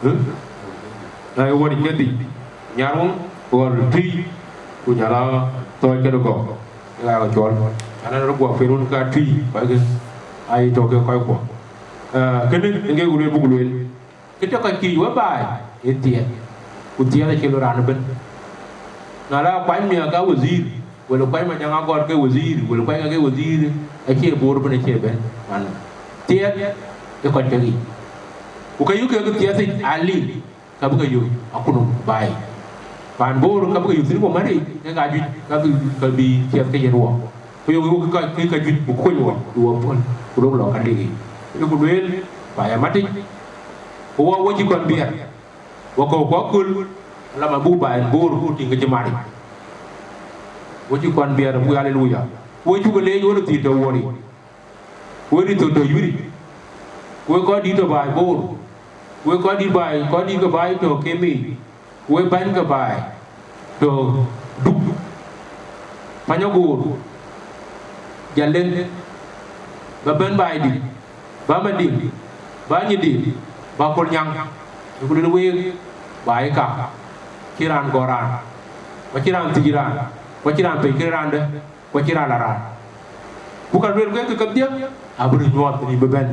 Ë? Na ye wär kedhie, Nyarweŋ, Ɣɔl, Tui, ku jɔl a Thɔɔc kënë Gɔ̈k, ë ɣa ke cɔl. Ana rɔt guɔ piŋ wun ka Tui, kɔc ke, aa yï tɔ̈ ke kɔc kuɔ. Eh, kënë, ŋek ku lueel buk lueel. Kë tɔ̈ kɔc kiic wë baai, ee thiɛɛth, ku thiɛɛth acï lɔ raan ëbën. Na la kuany miäk ka wazir, wala kuany Majaŋ Agɔɔt ke wazir, wala kuany ke wazir, acie Bor ëbën acie bɛ̈n, man. Thiɛɛth ë kɔc ke yic. Ku ka yök kek thiɛɛth yic, ali, ka bï ke yök akunɔm baai. Paan Bor ka bï ke yök thïn ku mär yic, ke ka juëc, ka bï, ka bï thiɛɛth ke yen wɔ. Ku yök, yök ke ka, ke ka juëc, ku kuny wɔ, ku wɔ puɔ̈l, ku lok lɔ ka lik yic. Ë ku lueel, baai amatic, ku wɔ, wɔ cï kɔn biɛɛr, wɔ kɔ̈u ku aköl, lama buk baai Bor ku tïŋ ke cï mat yic. Wɔ cï kɔn biɛɛr, buk aleluya. Wɔ cuk leec wɔ röt thïn tɔ̈ Wuɔ̈ri. Wɔ röt thïn tɔ̈ Yuri. Wɔ kɔc dït tɔ̈ baai Bor. Wɔ kɔc dït baai, kɔc dït ke baai tɔ̈ Kemi. Wek bäny ke baai tɔ̈ Duk, Panyagoor, Jalëŋ, ba bɛ̈n baai dït, ba Madiŋ, ba Nyidït, ba Kolnyaŋ, ku luel week baai ka, cï raan gɔ̈ɔ̈r raan, ku acï raan thiëc raan, ku acï raan pec kërë raan dë, ku acï raan la raan. Ku ka luel wek ke kedhie, abï röt nyuɔɔth rin bï bɛ̈n.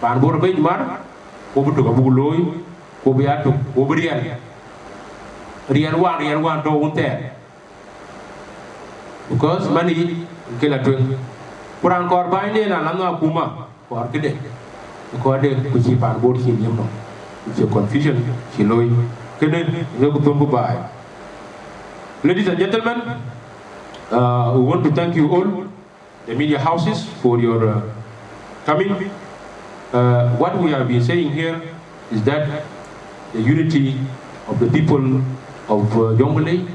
Paan Bor abï mar, ku bï tök abuk looi, ku bï ya tök, ku bï riɛl. Riɛl wään, riɛl wään tɔ̈ wun thɛɛr. Because man yic ke la tueŋ. Ku raan kɔɔr bänyden, na la nhɔk akuma, kɔɔr këde. Kɔɔrde ku cï paan Bor cï liep nɔm. Ku cï confusion cï looi. Këde, ŋek ku thöŋ bï baai. Ladies and gentlemen, uh, we want to thank you all, the media houses, for your, uh, coming. Uh, what we have been saying here is that the unity of the people of, uh, Jonglei